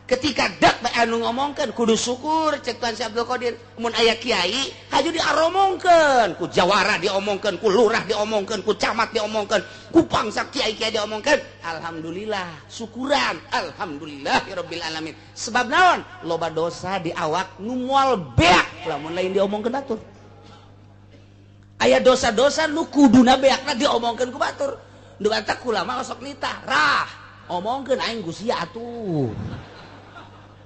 Ketika dak anu ngomongkeun kudu syukur cek Tuan Syekh Abdul Qadir. Mun aya kiai haju diaromongkeun, ku jawara diomongkeun, ku lurah diomongkeun, ku camat diomongkeun, ku pangsa kiai-kiai diomongkeun. Alhamdulillah, syukuran. Alhamdulillahirabbil alamin. Sebab naon? Loba dosa di awak nu moal beak lamun lain diomongkeun batur. Aya dosa-dosa nu kuduna beakna diomongkeun ku batur. Nu batak ulama osok nitah, rah, omongkeun aing ku sia atuh.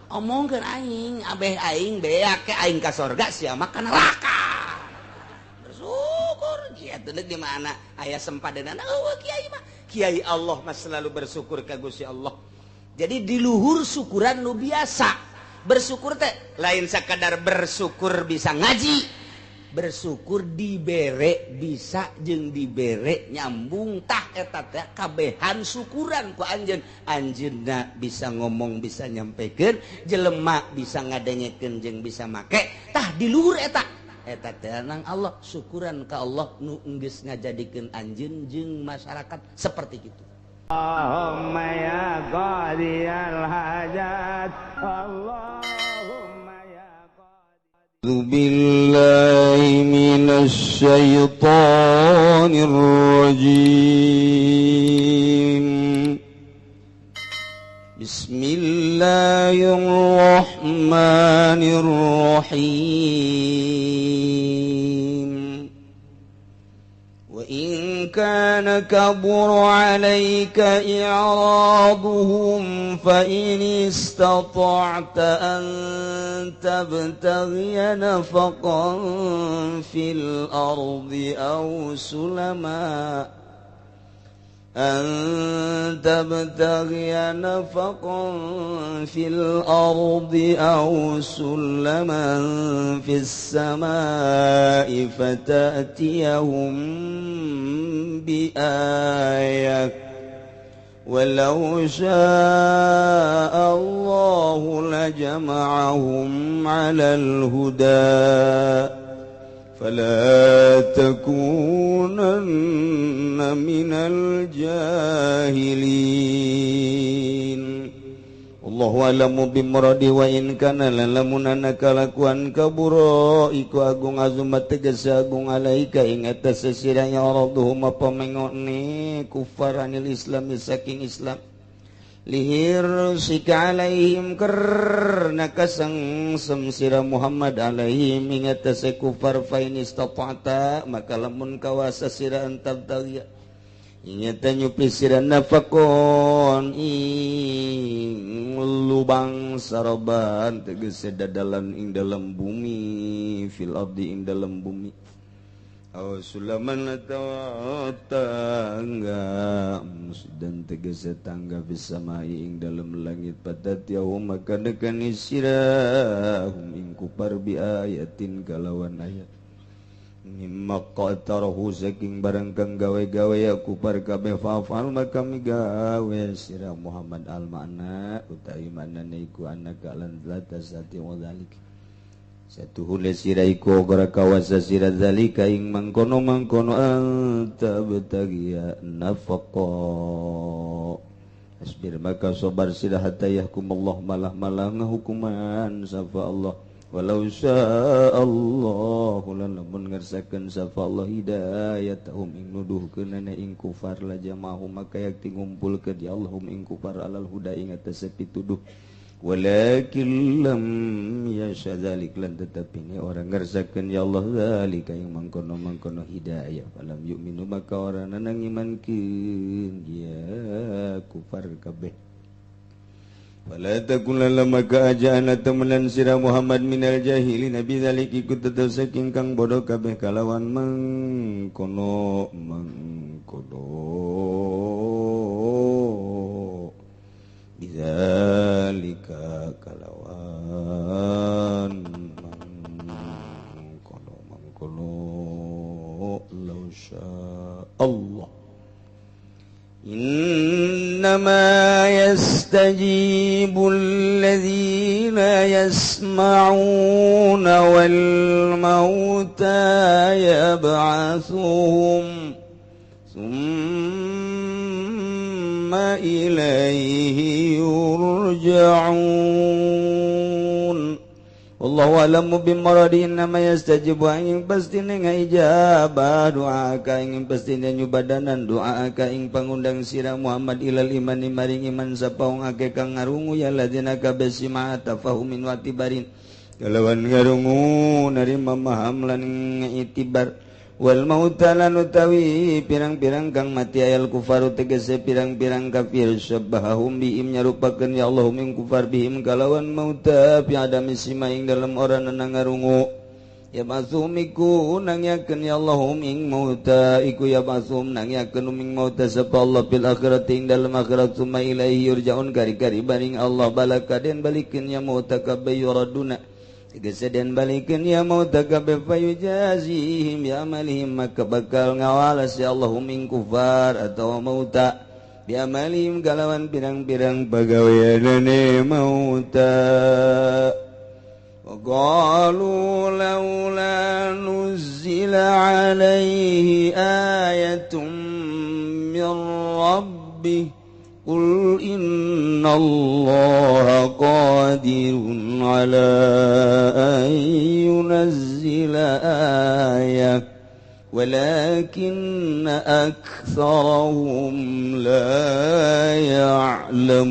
Omongkeun aing, abeh aing beak ke aing ka sorga sia mah ka neraka. Bersyukur kieu teh di mana aya sempadanana eueuh kiai mah. Kiai Allah mah selalu bersyukur ka Gusti Allah. Jadi di luhur syukuran nu biasa. Bersyukur teh lain sakadar bersyukur bisa ngaji. Bersyukur dibere bisa jeung dibere nyambung tah eta teh kabehan syukuran ku anjeun. Anjeunna bisa ngomong bisa nyampekeun, jelema bisa ngadengekeun jeung bisa make. Tah di luhur eta eta teh nang Allah syukuran ka Allah nu geus ngajadikeun anjeun jeung masyarakat seperti kitu. Allahumma ya qadiyal hajat, Allahumma ya qadi. Billahi minasy syaithanir rajim. Bismillahirrahmanirrahim. Wa in kana kabura 'alaika i'raduhum fa in istata'ta an tabtaghiya nafaqan fil ardi aw sulama أن تبتغي نفقا في الأرض أو سلما في السماء فتأتيهم بآية ولو شاء الله لجمعهم على الهدى فلا تكونن من الجاهلين. Allahu a'lamu bimuradi wa in kana lamunana kalakuan kabura iku agung azumat tegese agung alaika ing atas sesiranya radhum apa mengone kufar anil islam saking Islam lihir sika alaihim karna kasengsem sira Muhammad alaihim ing atase kufar fa in istata'ta maka lamun kawasa sira antabtaghiya ingeta nyupi sira nafakon ing lubang saroban tegese dadalan ing dalam bumi fil ardi ing dalam bumi aw sulaman atawa tangga dan tegese tangga bisamai ing dalam langit patatiyahum maka nekani sirahum ing kupar bi ayatin kalawan ayat mimma qatarahu saking barang kang gawe-gawe ya kupar kabeh fa'al maka migawe sira Muhammad al makna utawi maknane iku anaka lan latasati wa zalik satuhule sira iku ora kawasa sira zalika ing mangkono-mangkono anta betagiya nafaqa asbir maka sabar sira hatta yahkumullah malah-malah ngahukuman sapa Allah walau sya'allahu lamun ngersakeun sapa Allah hidayatahum ing nuduhkeunana ing kufar la jama'ahum maka yakti ngumpulkeun ya Allahum ing kufar alal huda ing atase pituduh walakin lam yasha dzalik lan tetapi ni orang ngersakeun ya Allah zalika ing mangkono-mangkono hidayah falam yu'minu maka orang nanang imankeun ya kufar kabeh. Wala takun maka ajana temenan sira Muhammad minal jahilin nabi zalik ikut tetep saking kang bodoh kabeh kalawan mangkono mangkono bidzalika kalawan mangkono mangkono law syaa Allah. إنما يستجيب الذين يسمعون والموتى يبعثهم ثم إليه يرجعون. yurja'un. Wallahu a'lamu bimuradi innama yastajibu ing pastine ngaijabah doa ka ing pastine nyubadanan doa ka ing pangundang sira Muhammad ilal iman maring iman sapa wong akeh kang ngarungu ya ladina kabeh sima tafahumin wa tibarin kalawan ngarungu narima maham lan itibar wal mauta lan utawi pirang-pirang kang mati ayal kufaru tegese pirang-pirang kafir syabahum bihim nyarupakeun ya Allah ming kufar bihim kalawan mauta fi adami sima ing dalem ora nang ngarungu ya masum iku nangyakeun ya Allah ing mauta iku ya masum nangyakeun ing mauta sapa Allah bil akhirati ing dalem akhirat summa ilaihi yurjaun kari-kari baring Allah balakaden balikeun ya mauta kabeh yuraduna tegese den balikeun ya mauta kabeh fayujazihim bi amalihim maka bakal ngawalas ya Allahum ing kufar atau mauta bi amalihim kalawan pirang-pirang pagaweanane mauta. Wa qalu laula nuzila alaihi ayatun min rabbih Qul innallaha qadirun ala an yunazzila ayah walakinna aktsarahum la ya'lamun.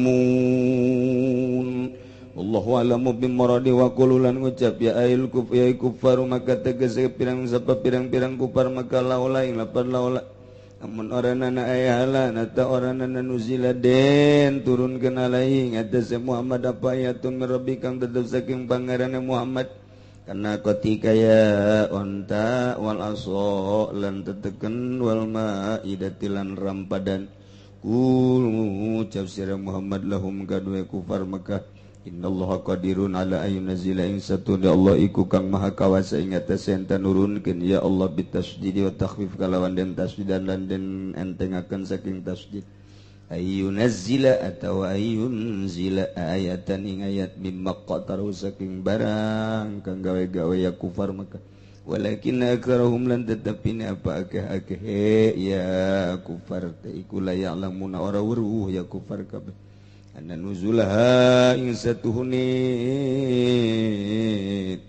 Allahu a'lamu bimuradi wa qululan ngucap ya ayil kuf ya kufaru maka tegese pirang sapa pirang-pirang kufar maka laula ing lapan laula amun oranana ayahala nata oranana nuzila den turunkeun alaihi ngatas Muhammad apa ayatun min rabbi kang tetep saking pangerane Muhammad kana ketika ya onta wal aso lan teteken wal maidati lan rampadan kul ngucap sira Muhammad lahum kadue kufar Mekah innallaha qadirun ala ayyunzila ing satuna Allah iku kang maha kawasa ing atase enta nurunkeun ya Allah bitasydidi wa takhfif kalawan den tasdidan lan den entengaken saking tasdid ayyunzila atawa ayyunzila ayatan ing ayat mimma qataru saking barang kang gawe-gawe ya kufar Mekah walakin aktsarahum lan tetepine apa akeh-akeh ya kufar teh iku la ya'lamuna ora weruh ya kufar kabeh anna nuzulaha ing satuhune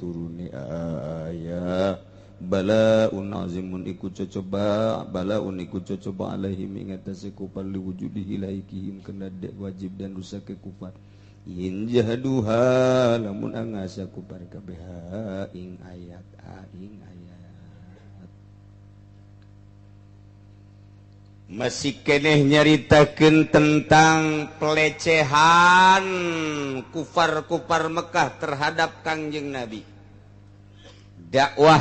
turune ayah balaun azimun iku cocoba balaun iku cocoba alaihim ing atase kufar liwujudihi laikihim kena dek wajib dan rusak ke kufar in jahaduha lamun angasa kufar kabeh ing ayat ing ayat. Masih keneh nyaritakeun tentang pelecehan kufar-kufar Mekah terhadap Kangjeng Nabi. Dakwah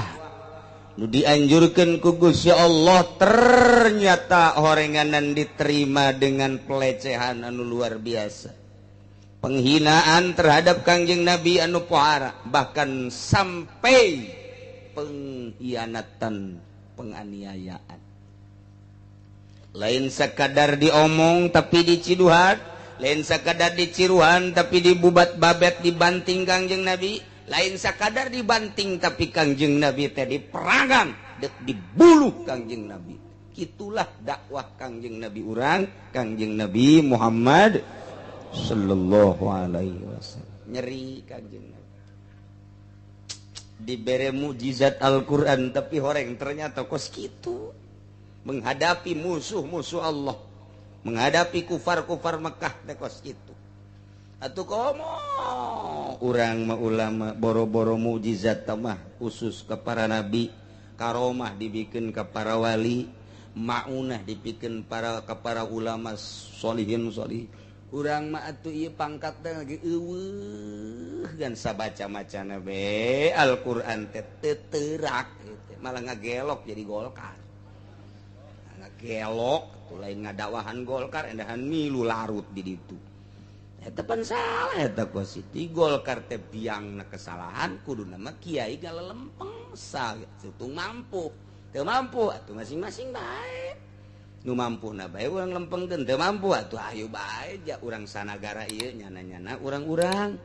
nu dianjurkeun ku Gusti Allah ternyata horenganan diterima dengan pelecehan anu luar biasa. Penghinaan terhadap Kangjeng Nabi anu pohara, bahkan sampai pengkhianatan, penganiayaan. Lain sekadar diomong tapi diciduhan, lain sekadar diciruhan tapi dibubat babet dibanting Kangjeng Nabi, lain sekadar dibanting tapi Kangjeng Nabi teh diperangan, dibuluh Kangjeng Nabi. Itulah dakwah Kangjeng Nabi urang, Kangjeng Nabi Muhammad sallallahu alaihi wasallam. Nyeri Kangjeng Nabi. Dibere mukjizat Al-Qur'an tapi horeng ternyata kos kitu. Menghadapi musuh-musuh Allah, menghadapi kufar-kufar Mekah teh kos kitu. Atuh komo urang mah ulama boro-boro mukjizat mah khusus ke para nabi, karomah dibikin ke para wali, maunah dibikin para ke para ulama solihin solih. Urang mah atuh ieu pangkat teh lagi eueuh gan sabaca-macana be Al-Qur'an teh teu teurak malah ngagelok jadi Golkar. Gelok lain ngadakwahan Golkar endahan milu larut di ditu eta pan salah eta kositi Golkar teh biangna kesalahan kuduna mah kiai galelempeng satung mampu teu mampu atuh masing-masing bae nu mampuna bae urang lempengkeun teu mampu atuh ayo bae ja urang sanagara ieu nyana-nyana urang-urang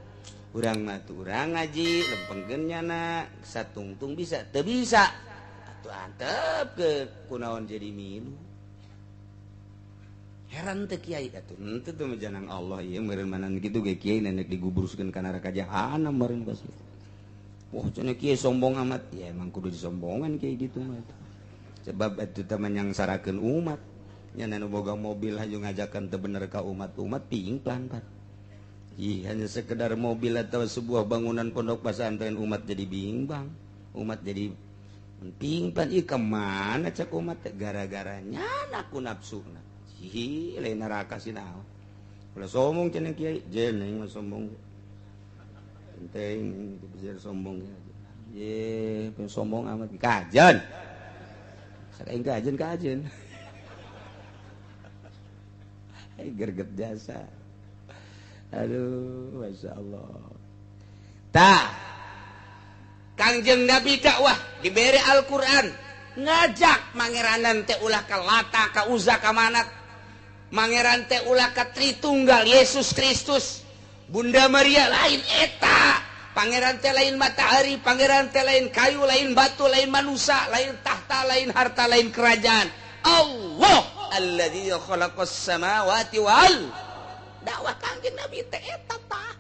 urang mah tuh urang ngaji lempengkeun nyana satungtung bisa teu bisa atuh antep ke kunaon jadi milu. Heran teh kiai atuh henteu teh janang Allah ieu meureun manan kitu ge kiai nenek digubruskeun ka neraka jahanam meureun pasti. Wah cenah kiai sombong amat. Ya emang kudu disombongan kiai gitu mah. Sebab atuh teh menyangsarakeun umat. Nya nu boga mobil hayu ngajakan teu bener ka umat-umat pingplan pan. Ih hanya sekedar mobil atau sebuah bangunan pondok pesantren umat jadi bimbang. Umat jadi pingplan ih kemana cek umat gara-gara nyana ku nafsuna. Hi lain neraka sih naon. Ulah sombong cenah kiai, jeneng mah sombong. Penting bisa sombong ye, sombong amat kajen. Sakaing kajen kajen. Ai gerget jasa. Aduh, Masya Allah. Tah. Kangjeng Nabi dakwah diberi Al-Qur'an, ngajak mangeranan teh ulah ka Lata, ka Uzza, ka Manat. Mangeran teh ulah ka Tritunggal Yesus Kristus, Bunda Maria lain eta, pangeran teh lain matahari, pangeran teh lain kayu, lain batu, lain manusia, lain tahta, lain harta, lain kerajaan. Allah alladzi khalaqas samawati wal dakwah Kangjeng Nabi teh eta tah.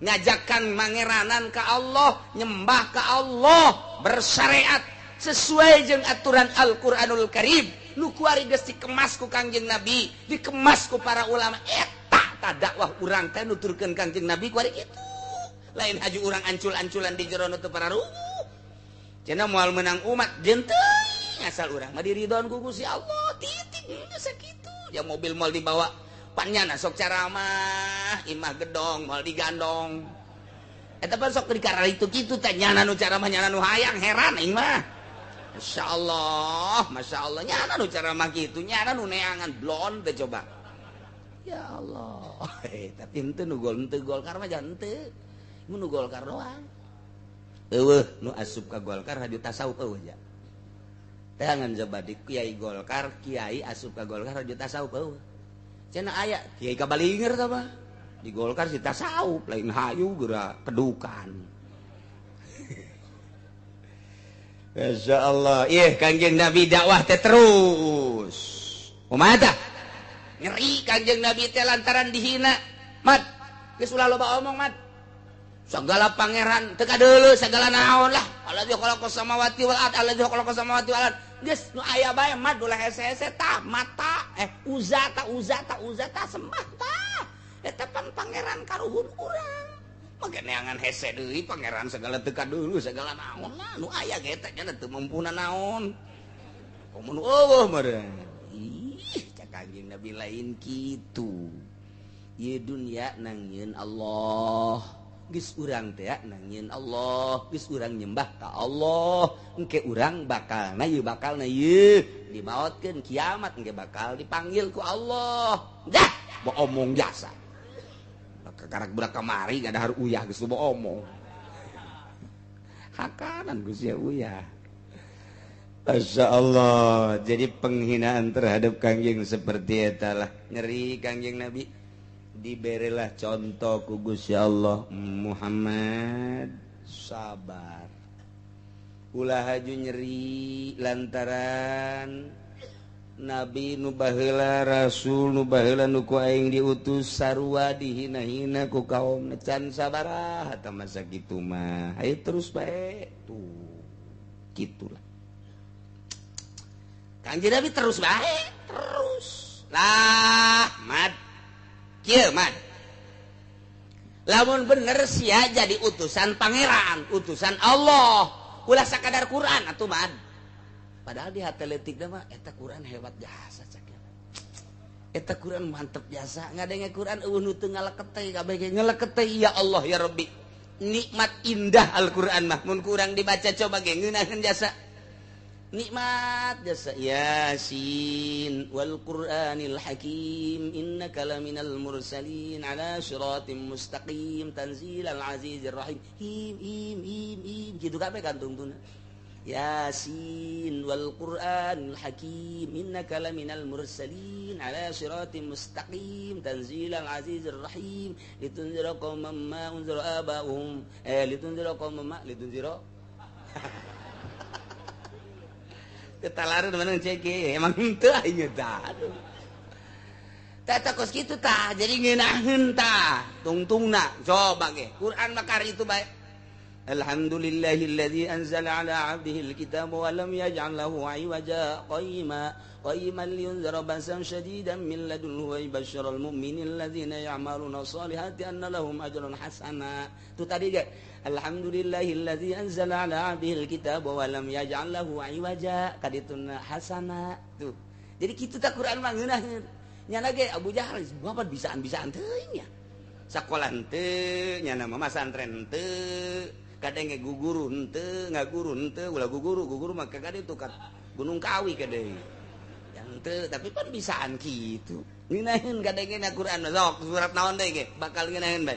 Ngajakan mangeranan ka Allah, nyembah ka Allah, bersyariat sesuai jeung aturan Al-Qur'anul Karim. Nu kuari geus dikemas ku Kangjeng Nabi, dikemas ku para ulama. Eta tah dakwah urang teh nuturkeun Kangjeng Nabi kuari kitu. Lain haju urang ancul-anculan di jero nu teu pararuguh. Cenah moal meunang umat jeung teuing asal urang mah diridhoan ku Gusti Allah. Titik geus sakitu. Ya mobil moal dibawa pan nyana sok caramah, imah gedong moal digandong. Eta pan sok dikararitu kitu teh nyana nu caramah nyana nu hayang heran aing mah. Masya Allah, Masya Allah, nyana nu ceramah gitu, nyana nu neangan blon teh coba. Ya Allah, tapi henteu nu gol, henteu Golkar mah jangan henteu, nu Golkar doang. Eueuh, nu asup ka Golkar haju tasawuf eueuh ja. Teangan coba di kiai Golkar, kiai asup ka Golkar haju tasawuf eueuh. Cenah aya kiai kabalinger tah mah. Di Golkar si tasawuf, lain hayu geura kedukan. Masya Allah, ih Kangjeng Nabi dakwah teh terus. Kumaha tah? Nyeri Kangjeng Nabi teh lantaran dihina. Mat, geus ulah loba omong mat. Segala pangeran teu kadeuleu segala naon lah. Alladzi khalaqas samawati wal ard, alladzi khalaqas samawati wal ard. Geus nu aya bae mat ulah hese-hese tah mata Uzza ta Uzza ta Uzza ta sembah tah. Eta pan pangeran karuhun urang. Neangan hese deui pangeran segala teu kadeuleu segala naon lah nu aya ge eta nya teu mampu naon. Komo nu eueuh meureun. Ih, cak Kangjeng Nabi lain kitu. Ieu dunya nangieun Allah. Geus urang teh nangieun Allah, geus urang nyembah ka Allah. Engke urang bakalna ieu bakalna ieu dimaotkeun kiamat engke bakal dipanggil ku Allah. Dah, omong jasa. Kakarak budak kamari gak ada uyah geus loba omong. Hakanan geus ya uyah. Masya Allah. Jadi penghinaan terhadap Kangjeng seperti eta lah. Nyeri Kangjeng Nabi. Diberilah contoh ku Gusti Allah, Muhammad sabar. Ulah haju nyeri lantaran Nabi nu baheula, Rasul nu baheula nu ku aing diutus sarua dihina-hina ku kaum can sabaraha tah masa kitu mah. Ayo terus bae tuh. Gitulah. Kangjeng Nabi terus bae, terus. Lah, mad. Kieu mad. Lamun bener sia jadi utusan pangeran, utusan Allah. Ulah sakadar Quran atuh mad. Padahal di hati leutikna mah eta Quran hebat jasa cak. Eta Quran mantep jasa, ngadenge Quran eueuh nu teu ngaleket kabeh ge ngaleket ya Allah ya Rabbi. Nikmat indah Al-Quran mah mun kurang dibaca coba ge ngeunaheun jasa. Nikmat jasa Yasin wal Qur'anil Hakim innaka laminal mursalin ala siratim mustaqim tanzilal azizir rahim. Him him him him kitu kabeh kantungtuna. Yasin wal Qur'anil Hakim innaka laminal mursalin ala siratim mustaqim tanzilal azizir rahim litunzira qauman ma unzira aba'uhum litunzira qauman ma litunzira ketalaran mana cek emang henteu aing tah. Tata kos kitu tah jadi ngeunaheun tah tungtungna coba ge Quran makar itu bae. Alhamdulillahilladzi anzala ala 'abdihi alkitaba wa lam yaj'al lahu 'iwaja qayyima qayyiman liyunzira ba'san shadidan min ladunhu wa yubashshiral mu'minina alladzina ya'maluna sholihati anna lahum ajran hasana. Tuh tadi ge alhamdulillahilladzi anzala ala 'abdihi alkitaba wa lam yaj'al lahu 'iwaja kadituna hasana. Tuh. Jadi kitu tah Quran mah ngeunaheun. Nyana ge Abu Jahal bapak bisaan-bisaan teuing nya. Sakola henteu, nyana mah masantren henteu, kadang ge guguru henteu, ngaguru henteu, ulah guguru, guguru mah kagak ditu ka Gunung Kawi ka deui. Yang henteu, tapi pan bisaan kitu. Ngeunaheun kadang ge na Quran sok surat naon deui ge bakal ngeunaheun bae.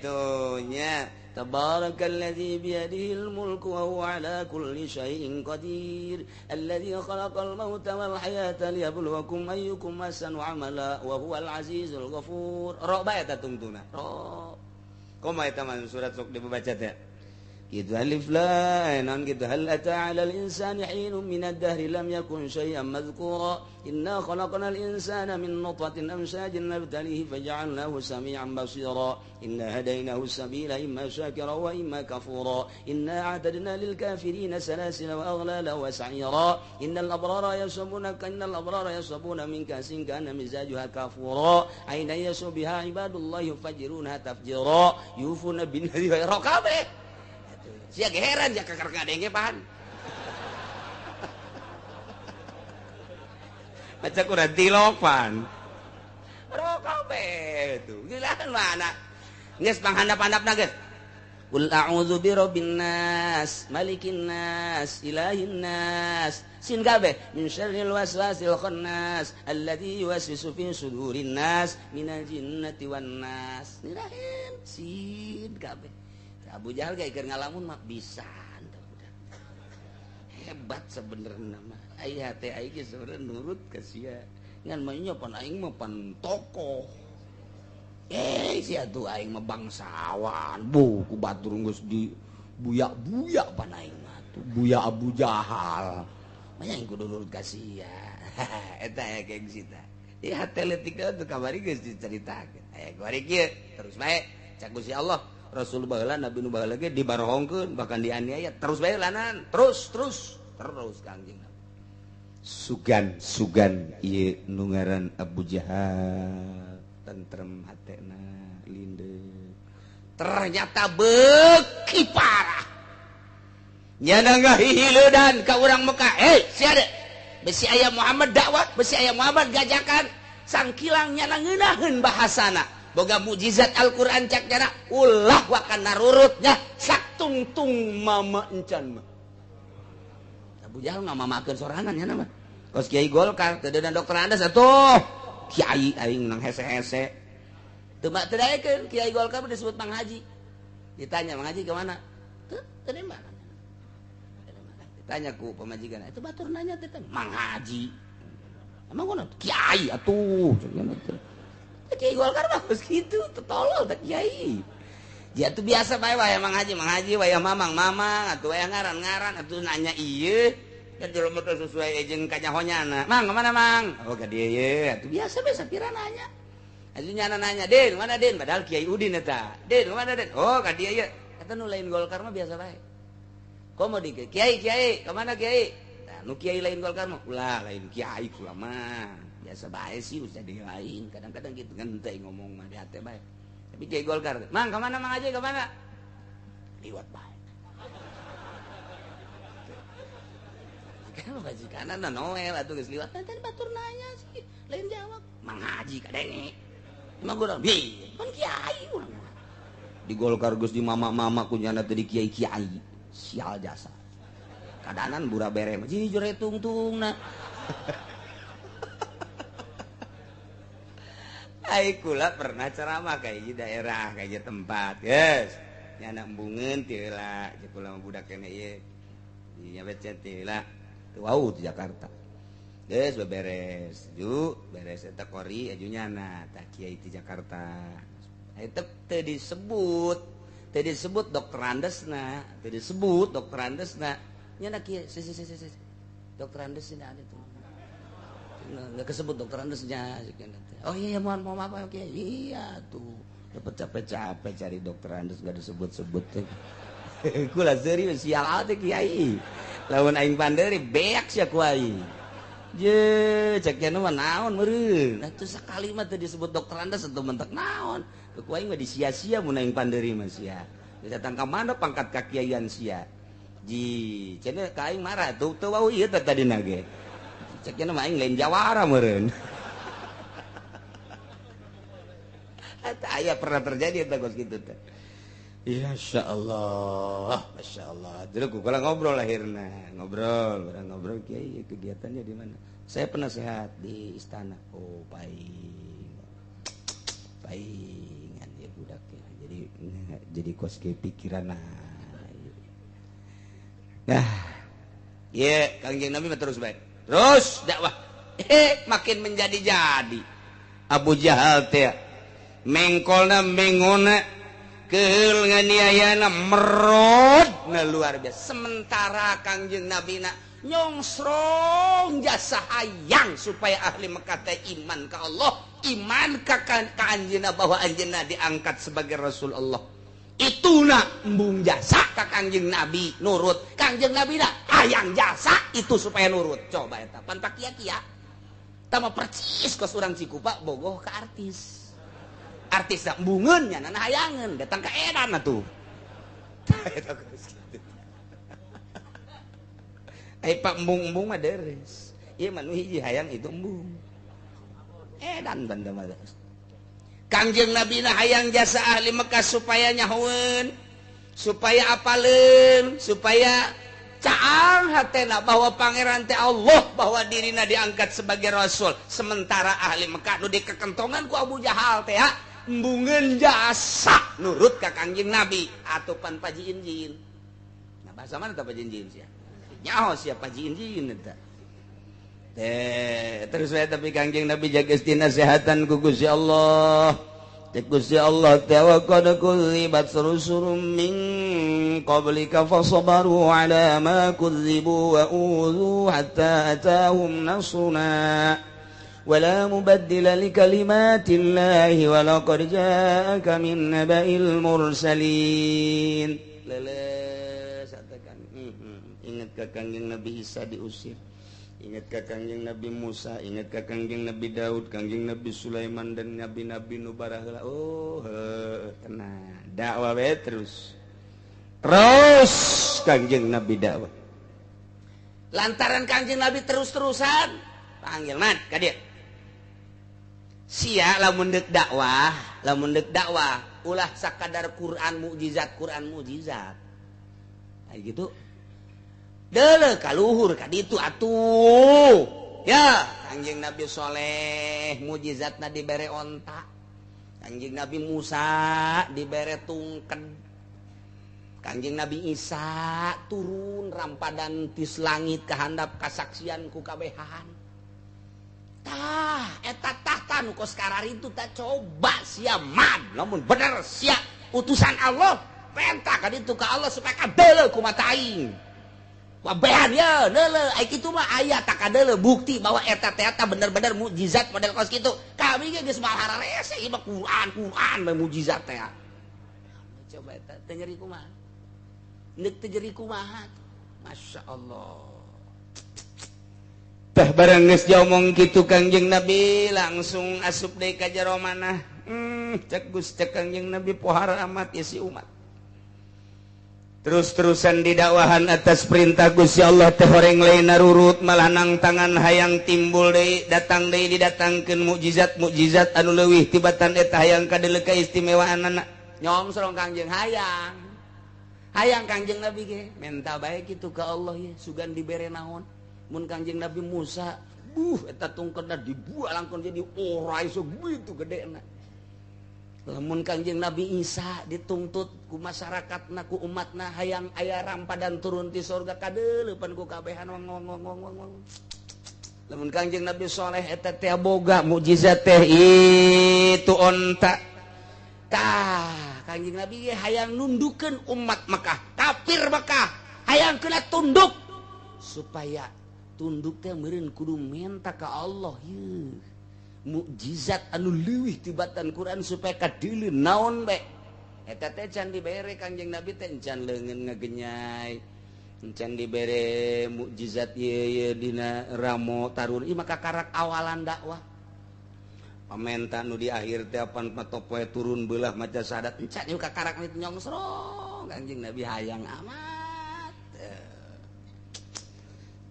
Tuh nya. Tabarakalladzi biyadihil mulku wa huwa ala kulli syai'in qadir alladzi khalaqal mauta wal hayata liyabluwakum ayyukum ahsanu amala wa huwal azizul ghafur. Ro bae eta tungtuna. Ro. Kumaha eta mah surat sok dibaca teh? Gitu alif lam non gitu hal ata 'alal insani hinun minad dahri lam yakun syai'an madhkura inna khalaqnal insana min nutfatin amshajin nabtalihi faja'alnahu sami'an basira inna hadainahu sabila imma syakira wa imma kafura inna a'tadna lil kafirina salasila wa aghlala wa sa'ira innal abrara yashrabuna min kasin kana mizajuha kafura aina yasbiha ibadullah yufajiruna tafjira yufuna bin nadhi wa raqabe. Sia heran ya kakar ngadenge pan. Maca kurang tilok pan. Rokabe tuh. Gila mana? Geus panghandap-handapna geus. Qul a'udzu birabbin nas, malikin nas, ilahin nas. Sin kabeh min syarril waswasil khannas alladzi yuwaswisu fi sudurin nas minal jinnati wan nas. Nirahin sin kabeh. Abu Jahal gak keur ngalamun mah bisa hebat sebenarnya mah aya teh aing ge sebenarnya nurut ka sia ngan mah nya pan aing mah pan tokoh sia tuh aing mah bangsawan bu ku batur geus di buyak-buyak pan aing mah tuh buya Abu Jahal mah aing kudu nurut ka sia eta aya gengsi tah ieu hate leutik tuh kamari geus dicaritakeun aya kuari kieu terus bae cak Gusti Allah Rasul baheula Nabi nu baheula ge dibarohongkeun bahkan dianiaya terus bae lanan terus terus terus Kangjeng Nabi sugan sugan ieu nu ngaran Abu Jahal tentrem hatena lindeu ternyata beuki parah nyana ngahihileudan ka urang Mekah sia de besi aya Muhammad dakwah besi aya Muhammad gajakan sangkilang nyana ngeunaheun bahasana boga mukjizat Al-Qur'an cak jana ulah wakan narurutnya saktungtung mama encan mah Abu Jahal ngamamakeun sorangan nya mah kos kiai Golkar teu deuna dokter Andes atuh kiai aing nang hese-hese teu teu daekeun kiai Golkar disebut Mang Haji ditanya Mang Haji ke mana teu teu di mana ditanya ku pamajikan itu batur nanya teh Mang Haji emang kunaon kiai atuh Kiai Golkar mah geus kitu, tolol teh kiai. Dia tuh biasa bae waya Mang Haji, waya mamang mamang, atuh waya ngaran-ngaran, atuh nanya ieu. Kan jelema teh sesuai jeung kanyahonyana. Mang, kemana Mang? Oh, ka dieu ye. Atuh biasa bae sapira nanya. Atuh nyana nanya, "Din, mana Din?" Padahal Kiai Udin eta. "Din, mana Din?" "Oh, ka dieu ye." Eta nu lain Golkar mah biasa bae. Komo di Kiai, Kiai, kemana Kiai? Nah, nu kiai lain Golkar mah ulah lain kiai kula mah. Biasa bae sih usah di lain kadang-kadang gitu ngenteng ngomong mah di hati bae tapi kiai Golkar Mang kemana Mang aja kemana liwat bae kan majikan na noel atuh geus liwat tadi batur nanya sih lain jawab Mang Haji kadenge emang gua bi kan kiai urang di Golkar geus di mama-mama kunyana teh di kiai-kiai sial jasa kadanan bura bere mah jadi jure tungtungna. Ai kula pernah ceramah kayak di daerah kayak tempat yes nyana embungeun teu heula jeung kula mah budak kene ieu nya becet teu heula teu wau di Jakarta geus beberes ju beres eta kori aju nyana tah kiai di Jakarta eta teu disebut dokter Andesna teu disebut dokter Andesna nyana kiai si si si si dokter Andes sini ada tuh Nggak kesebut dokter Andesnya. Oh iya, mohon maaf oke. Iya tuh. Dapat capek-capek cari dokter Andes nggak disebut-sebut. Kula serius sial atuh kiai. Lamun aing panderi beak sia ku aing. Je, cek mah naon meureun. Atuh sakali mah teu disebut dokter Andes atuh mentek naon. Ku aing mah disia-sia mun aing panderi mah sia. Datang ka mana pangkat kakiaian sia. Ji, cenah ka aing marah tuh teu wau ieu teh tadina ge. Cek mah aing lain jawara meureun. Eta aya pernah terjadi eta kos kitu teh. Ya insyaallah, masyaallah. Jadi ku kala ngobrol akhirna, ngobrol, barang ngobrol kiai kegiatannya di mana? Saya penasehat di istana. Oh, paing. Paingan ya budak ya. Jadi kos ke pikiran. Nah, ye Kangjeng Nabi mah terus baik. Terus dakwah. Makin menjadi-jadi. Abu Jahal teh mengkolna mengona keul nganiayana merod na luar biasa. Sementara Kangjeng Nabi na nyongsrong jasa hayang supaya ahli Mekah teh iman ka Allah, iman ka anjeunna bahwa anjeunna diangkat sebagai Rasul Allah. Itu na embung jasa ka Kangjeng Nabi nurut. Kangjeng Nabi na hayang jasa itu supaya nurut. Coba eta pan pakia-kia. Tama percis kos urang Cikupa bogoh ka artis. Artis na embungeun nya na hayangeun datang ka edan atuh. Eta kos kitu. Ai pak embung-embung mah deres. Ieu mah nu hiji hayang itu embung. Edan banda mah. Kangjeng Nabi na hayang jasa ahli Mekah supaya nyahoeun, supaya apaleun, supaya caang hatena bahwa pangeran teh Allah, bahwa dirina diangkat sebagai rasul. Sementara ahli Mekah nu dikekentongan ku Abu Jahal teh embungeun jasa nurut ka Kangjeng Nabi atuh pan pajiin-jiin. Nah bahasa mana tah pajiin-jiin sia? Nyaho sia pajiin-jiin eta. Teh terus we tapi Kangjeng Nabi jaga nasehatan ku Gusti Allah. Cek Gusti Allah teh wa qad kudzibat rusulun min qablika fasabaru ala ma kudzibu wa udzu hatta atahum nasruna wa la mubaddila li kalimatillahi wa laqad ja'aka min naba'il mursalin. Leles katakan ingat ka Kangjeng Nabi Isa diusir. Ingat ka Kangjeng Nabi Musa, ingat ka Kangjeng Nabi Daud, Kangjeng Nabi Sulaiman dan nabi-nabi nu baraheula. Oh, tenang. Dakwah we terus. Terus Kangjeng Nabi dakwah. Lantaran Kangjeng Nabi terus-terusan panggil mat ka dieu. Sia lamun deuk dakwah, ulah sakadar Quran mukjizat, Quran mukjizat. Nah, gitu. Deuleu kaluhur ka ditu atuh. Ya, Kangjeng Nabi Soleh mukjizatna dibere onta. Kangjeng Nabi Musa dibere tungked. Kangjeng Nabi Isa turun rampadan tis langit kahandap kasaksian ku kabehan. Tah, eta tahta nu kos kararitu tah coba sia mad lamun bener sia utusan Allah, penta ka ditu ka Allah supaya kadeuleu ku mata aing. Wabehan ya, leule, ai kitu mah aya tak kadeuleu bukti bahwa eta teh eta bener-bener mukjizat model kos kitu. Kami ge geus mahararese ieu mah Quran, Quran mah mukjizat teh. Coba eta teu nyeri kumaha? Neuk teu nyeri kumaha? Masya Allah. Tah barang geus diomong kitu Kangjeng Nabi langsung asup deui ka jero manah. Cek Gus cek Kangjeng Nabi pohara amat ieu si umat. Terus-terusan didakwahan atas perintah Gusti Allah teh horeng lain narurut malah nang tangan hayang timbul deui datang deui didatangkeun mukjizat-mukjizat anu leuwih tibatan eta hayang kadeuleu kaistimewaanana. Nyongsrong Kangjeng hayang. Hayang Kangjeng Nabi ge menta bae kitu ka Allah ye sugan dibere naon. Mun Kangjeng Nabi Musa buh eta tungkedna dibuang langkon jadi ora iso gitu gedena. Lamun Kangjeng Nabi Isa dituntut ku masyarakatna ku umatna hayang aya rampadan turun ti sorga kadeuleupan ku kabehan wong wong wong wong wong. Lamun Kangjeng Nabi Soleh eta teh boga mukjizat teh itu onta. Tah Kangjeng Nabi ge hayang nundukeun umat Mekah, kafir Mekah, hayang kena tunduk supaya Tunduk teh meureun kudu menta ka Allah yeuh. Mukjizat anu leuwih tibatan Quran supaya kadeuleu naon bae. Eta teh can dibere Kangjeng Nabi teh can leungeun ngagenyai. Can dibere mukjizat ieu dina ramo tarun ieu maka karak awalan dakwah. Pamenta nu di akhir teh apan patopoe turun beulah maca syahadat encan ieu kakarak nyongsrong Kangjeng Nabi hayang amat.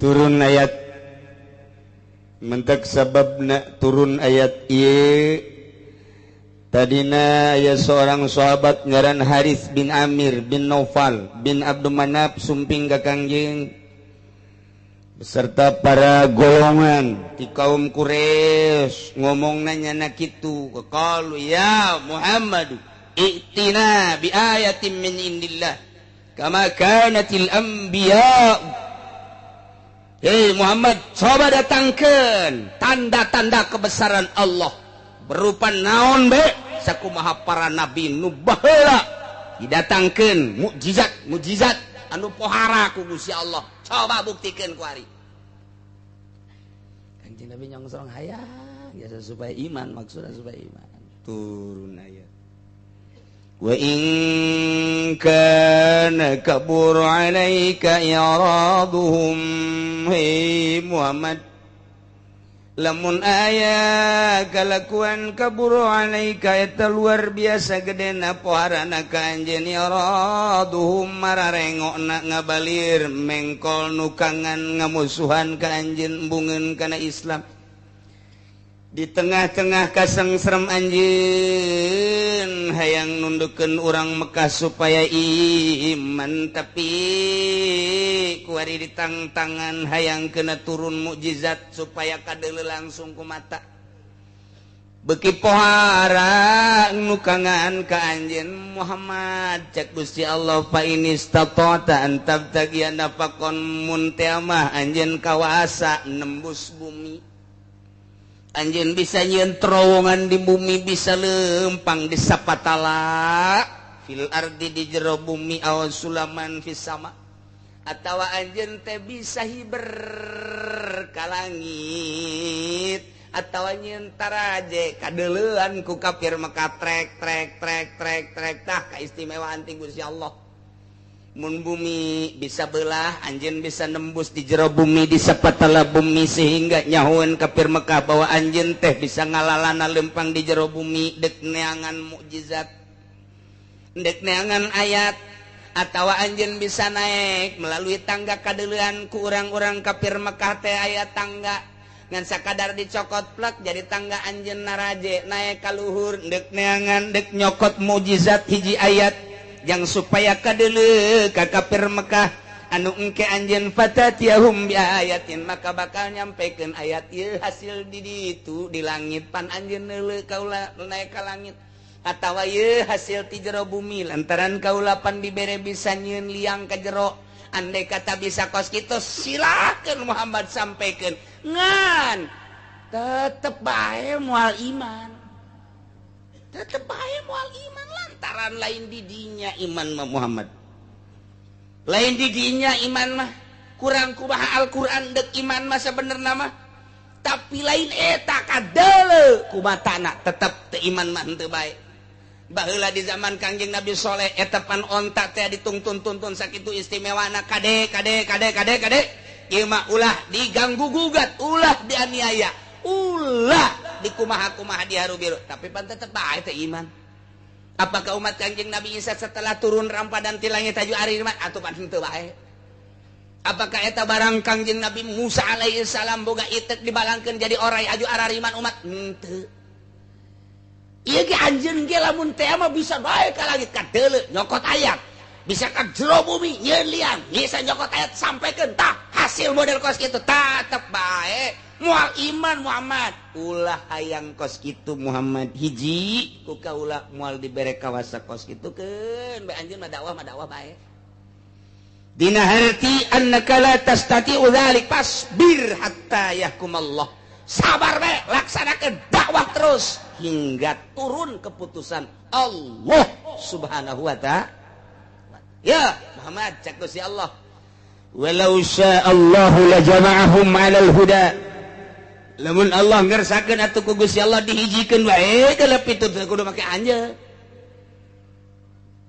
Turun ayat mentek sababna turun ayat ieu tadina aya seorang sahabat ngaran Harits bin Amir bin Naufal bin Abdul Manaf sumping ka Kangjeng beserta para golongan di kaum Quraisy ngomongna nyana kitu qalu ya Muhammad i'tina bi ayatin min indillah kama kanatil anbiya. Hei Muhammad, coba datangkan tanda-tanda kebesaran Allah berupa naon be sakumaha para nabi nu baheula didatangkeun mukjizat mukjizat anu pohara ku Gusti Allah, coba buktikeun ku ari. Kanjeng Nabi nyongsong hayang biasa supaya iman, maksudna supaya iman. Turun ayat wa in kana kabur 'alaika i'raduhum. Hei Muhammad, lamun aya kalakuan kabur 'alaika eta luar biasa gedena poharana ka anjeun i'raduhum mararengokna ngabalir mengkol nukangan ngamusuhan ka anjeun embungeun kana Islam. Di tengah-tengah kasengserem anjeun hayang nundukeun urang Mekah supaya iman, tapi kuari ditangtangan hayang kena turun mukjizat supaya kadeuleu langsung ku mata. Beuki pohara nukangan ka anjeun Muhammad, cek Gusti Allah fa inistata'ta an tabtagiya nafaqon mun teh mah anjeun kawasa nembus bumi. Anjeun bisa nyieun terowongan di bumi, bisa lempang di sapatala fil ardi di jero bumi aw sulaman fis sama, atawa anjeun teh bisa hiber ka langit, atawa nyieun taraje kadeuleuan ku kafir Mekah trek trek trek trek trek. Tah kaistimewaan ti Gusti Allah. Mun bumi bisa belah, anjeun bisa nembus di jero bumi, di sapatala bumi, sehingga nyahoeun kafir Mekah bahwa anjeun teh bisa ngalalana lempang di jero bumi dek neangan mukjizat, dek neangan ayat, atawa anjeun bisa naik melalui tangga kadeuleuan ku urang-urang kafir Mekah teh aya tangga ngan sakadar dicokot plek jadi tangga anjeun naraje naik ka luhur dek neangan dek nyokot mukjizat hiji ayat yang supaya kadeuleu ka kafir Mekah anu engke anjeun fatatiyahum bi ayatin, maka bakal nyampekeun ayat ieu hasil di ditu di langit pan anjeun neuleuh kaula naik ka langit, atawa ieu hasil ti jero bumi lantaran kaula pan dibere bisa nyieun liang ka jero. Andai kata bisa kos kitu silakeun Muhammad sampaikan, ngan tetep bae moal iman, tetep bae moal iman lantaran lain didinya iman mah Muhammad, lain didinya iman mah kurang kumaha Al-Qur'an dek iman mah sebenerna mah, tapi lain eta kadeuleu kumatana tetep teu iman mah henteu bae. Baheula di zaman Kangjeng Nabi Soleh eta pan onta teh ditungtun-tuntun sakitu istimewana kade kade kade kade kade ieu mah ulah diganggu gugat, ulah dianiaya, ulah dikumaha-kumaha diharu biru, tapi pan tetep bae teh iman. Apakah umat Kangjeng Nabi Isa setelah turun rampadan ti langit taju ari iman atuh pan henteu bae? Apakah eta barang Kangjeng Nabi Musa alaihi salam boga itek dibalangkeun jadi orai aju arariman umat? Henteu. Ieu ge anjeun ge lamun teh mah bisa bae ka langit kadeuleu nyokot ayat, bisa ka jero bumi nyieun liang, bisa nyokot ayat sampaikan tah hasil model kos kitu tetep bae moal iman Muhammad. Ulah hayang kos kitu Muhammad, hiji ku kaula moal dibere kawasa kos kitu keun bae anjeun mah dakwah bae. Dina harti annaka la tastati'u dzalik fasbir hatta yahkumallah. Sabar bae, laksanakeun dakwah terus hingga turun keputusan Allah Subhanahu wa ta'ala. Ya Muhammad, cek Gusti Allah. Walau sya'allahu la jama'ahum 'alal huda. Lamun Allah ngersakeun atuh ku Gusti Allah dihijikeun wae kalep itu teu kudu make anjeun.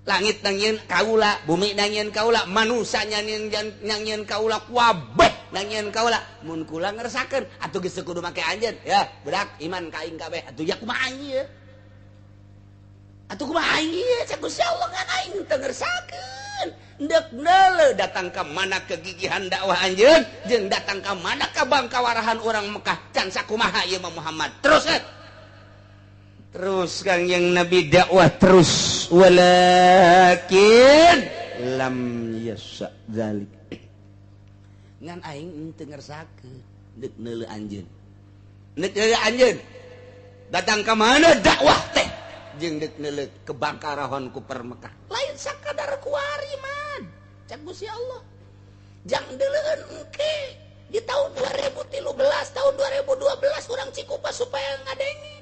Langit nangieun kaula, bumi nangieun kaula, manusia nangieun kaula, kabeh nangieun kaula. Mun kula ngersakeun atuh geus teu kudu make anjeun. Ya, berak iman ka aing kabeh. Atuh ya kumaha aing ieu? Atuh kumaha aing ieu? Cek Gusti Allah ngan aing teu ngersakeun. Ndek neuleuh datang ka mana kegigihan dakwah anjeun jeung datang ka mana ka bangkawarahan urang Mekah can sakumaha ieu mah Muhammad. Terus kan? Terus Kangjeng Nabi dakwah terus walakin lam yasha zalik. Ngan aing teu ngersakeun deuk neuleuh anjeun. Deuk neuleuh anjeun. Datang ka mana dakwah teh jeung deuk neuleuh kebangkarahon ku per Mekah. Lain sakadar kuari man. Cak Gusti Allah. Jang deuleueun engke di tahun 2013, tahun 2012 urang Cikupa supaya ngadenge.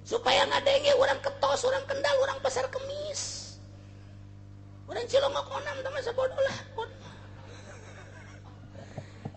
Supaya ngadenge urang Ketos, urang Kendal, urang Pasar Kemis. Urang Cilongok onam teh masa bodoh lah.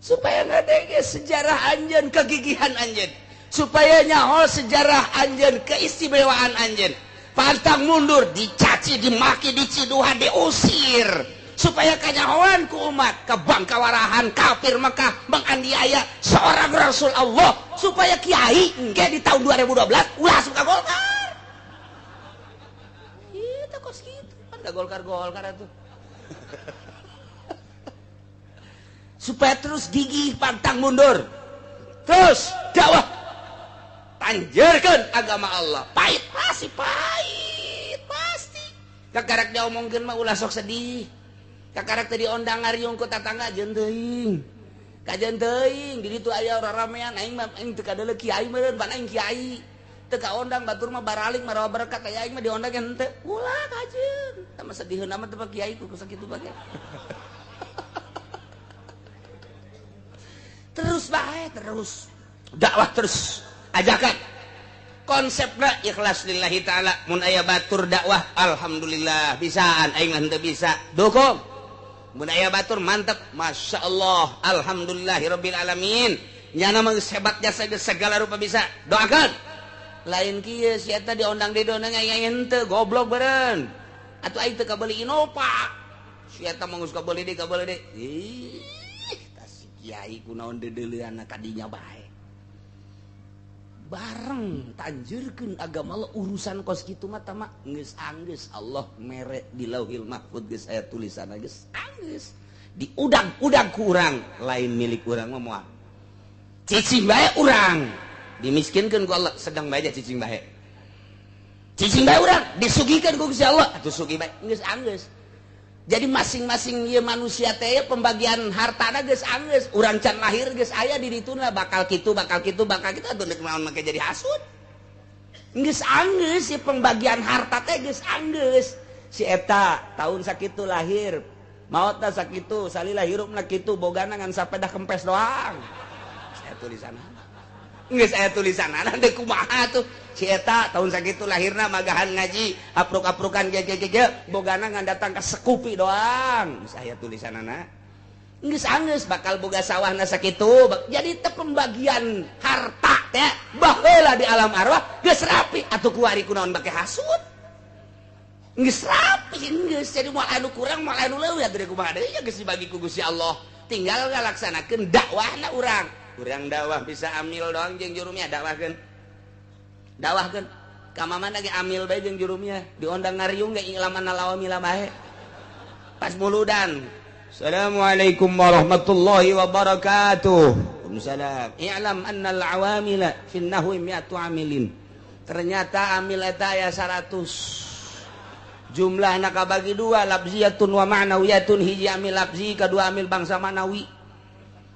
Supaya ngadenge sejarah anjeun, kegigihan anjeun. Supaya nyaho sejarah anjeun, keistimewaan anjeun. Pantang mundur, dicaci, dimaki, diciduhan, diusir. Supaya kanyahoan ku umat, kebangkawarahan kafir Mekah menganiaya seorang Rasul Allah. Supaya kiai engke di tahun 2012 ulah suka Golkar. Itu kos kitu, kan da Golkar-Golkar atuh. Supaya terus gigih pantang mundur. Terus dakwah tanjerkeun agama Allah. Pahit pasti, pahit pasti. Kakarak diomongkeun mah ulah sok sedih. Kakarak teh diondang ngariung ku tatangga jeung teuing. Kajeun teuing di ditu aya raramean aing mah aing teu kadeuleu kiai meureun pan aing kiai. Teu kaondang batur mah baraling marawa berkat aya aing mah diondang ge henteu. Ulah kajeun. Tah mah sediheun mah teu kiai ku sakitu bae. Terus bae terus. Dakwah terus. Ajakan konsepna ikhlas lillahi ta'ala. Mun aya batur dakwah alhamdulillah bisaan aing mah henteu bisa dukung. Mun aya batur mantep masya Allah alhamdulillahirabbil alamin. Nyana mah geus hebat jasa geus segala rupa bisa doakeun. Lain kieu si eta diondang di dona aing henteu goblok beureun. Atuh aing teu kabeuli Innova. Si eta mah geus kabeuli deui kabeuli deui. Ih tas kiai kunaon deudeuleunna ka dinya bae. Bareng tanjurkeun agama Allah urusan kos kitu mah tama geus anggeus Allah mere di Lauhil Mahfud geus aya tulisanna geus anggeus diudag-udag ku urang lain milik urang mah moal cicing bae urang dimiskinkeun ku Allah sedang bae cicing bae urang disugihkeun ku Gusti Allah atuh sugih bae geus anggeus. Jadi masing-masing ieu manusia teh pembagian hartana geus anggeus, urang can lahir geus aya di dituna bakal kitu bakal kitu bakal kitu atuh deuk naon make jadi hasud. Geus anggeus si pembagian harta teh geus anggeus. Si eta tahun sakitu lahir, maotna sakitu, salila hirupna kitu, bogana ngan sapedah kempes doang. Saya tulisanna. Geus aya tulisanna deuk kumaha tuh. Si eta tahun sakitu lahirna magahan ngaji, apruk-aprukan ge bogana ngan datang ka sekupi doang. Geus aya tulisanana. Geus anggeus bakal boga sawahna sakitu. Jadi teh pembagian harta teh baheula di alam arwah geus rapi atuh kuari kunaon bake hasud. Geus rapi geus jadi moal anu kurang moal anu leuwih atuh kumaha deui geus dibagi ku Gusti Allah. Tinggal ngalaksanakeun dakwahna urang. Urang dakwah bisa amil doang jeung jurumnya dakwahkeun. Dakwahkeun ka mamana ge amil bae jeung jurumnya diondang ngariung ge ilaman lawamila bae. Pas muludan. Assalamualaikum warahmatullahi wabarakatuh. Waalaikumsalam. I'lam annal awamila fin nahwi mi'atu amilin. Ternyata amil eta aya 100. Jumlahna kabagi dua, lafziyatun wa ma'nawiyatun. Hiji amil lafzi, kadua amil bangsa ma'nawi.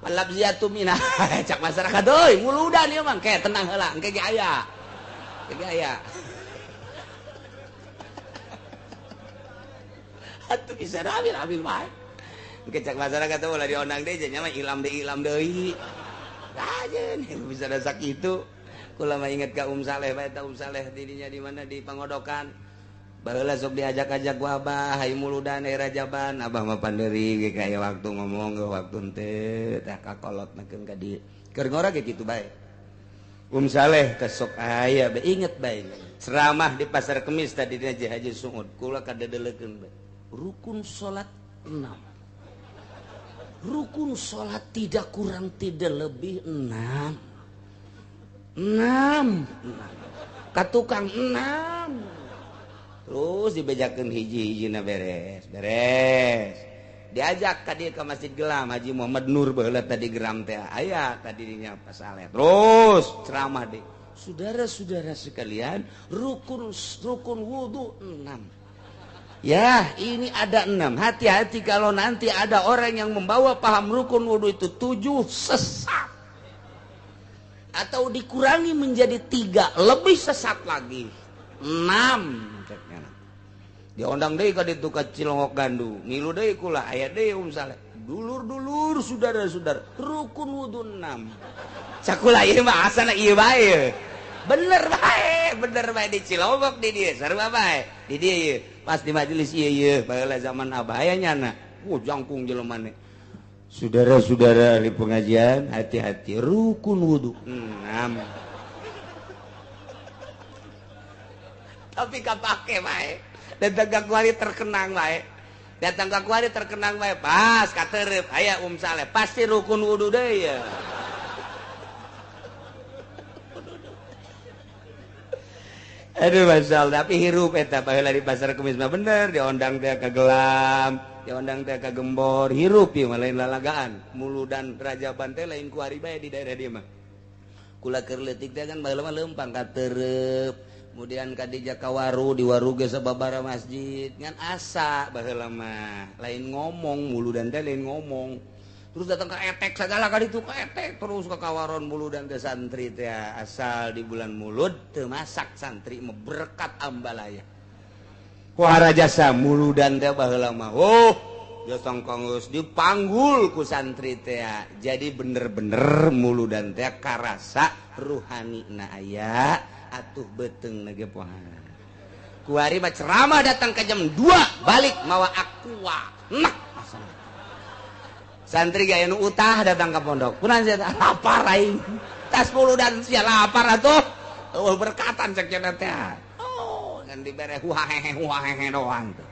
Lafziyatu minah cak masyarakat euy muludan ieu mah ke tenang heula engke ge aya. Engke aya. Atuh bisa amil bae. Engke cak masyarakat teh ulah diondang deui nya mah ilam deui. Ajeun bisa da sakitu. Kula mah inget ka Saleh bae ta Saleh didinya di mana di Pangodokan. Baheula sok diajak-ajak ku abah hayu muludan aya Rajaban abah mah panderi ge kaya waktu ngomong ge waktu henteu tah kakolot nakeun ka dieu. Keur ngora ge kitu bae. Saleh kesok aya bae inget bae. Ceramah di Pasar Kemis tadi dina Haji Suud kula kadedelekeun bae. Rukun salat 6. Rukun salat tidak kurang tidak lebih 6. 6. Ka tukang 6. Terus dibejakeun hiji-hijina beres, beres. Diajak ka dieu ka Masjid Gelam Haji Muhammad Nur baheula tadi geram teh aya tadi dinya Pak Saleh. Terus ceramah deh. Saudara-saudara sekalian, rukun wudu 6. Ya, ini ada 6. Hati-hati kalau nanti ada orang yang membawa paham rukun wudu itu 7 sesat. Atau dikurangi menjadi 3, lebih sesat lagi. 6. Diondang deui ka ditu ka Cilongok Gandu, ngilu deui kula aya deui Saleh. Dulur-dulur saudara-saudara, rukun wudu 6. Cakula ieu mah asana ieu bae. Bener bae di Cilongok di dieu sarua bae. Di dieu ieu pas di majelis ieu ieu baheula zaman abah aya nyana. Wuh jangkung jelema ne. Saudara-saudara ahli pengajian, hati-hati rukun wudu 6. Tapi kapake bae. Datang ka kuari terkenang bae. Datang ka kuari terkenang bae. Pas katerep aya Saleh pasti rukun wudu deui ya. Aduh masal tapi hirup eta baheula di Pasar Kemis mah bener diondang teh ka Gelam, diondang teh ka Gembor, hirup ieu mah lain lalagaan. Muludan Rajaban teh lain kuari bae di daerah dieu mah. Kula keur leutik teh kan baheula mah leumpang katerep. Kemudian kadija kawaru di waru ge sababara masjid ngan asa baheula mah lain ngomong muludan teh lain ngomong terus datang ke etek segala ka ditu ka etek terus ke kawaron muludan teh santri teh asal di bulan mulud teu masak santri mah berkat ambalaya kuara jasa muludan teh baheula mah oh jasa geus dipanggul ku santri teh jadi bener-bener muludan teh karasa ruhani na aya atuh beteng nage pohan. Kuari mah ceramah datang ke jam 2 balik mawa aqua. Nak santri gaya nu utah datang ke pondok. Kunaon sia lapar aing. Tas muludan sia lapar atuh. Eueuh berkatan cek cenah teh. Oh, ngan dibere huahehe huahehe doang tuh.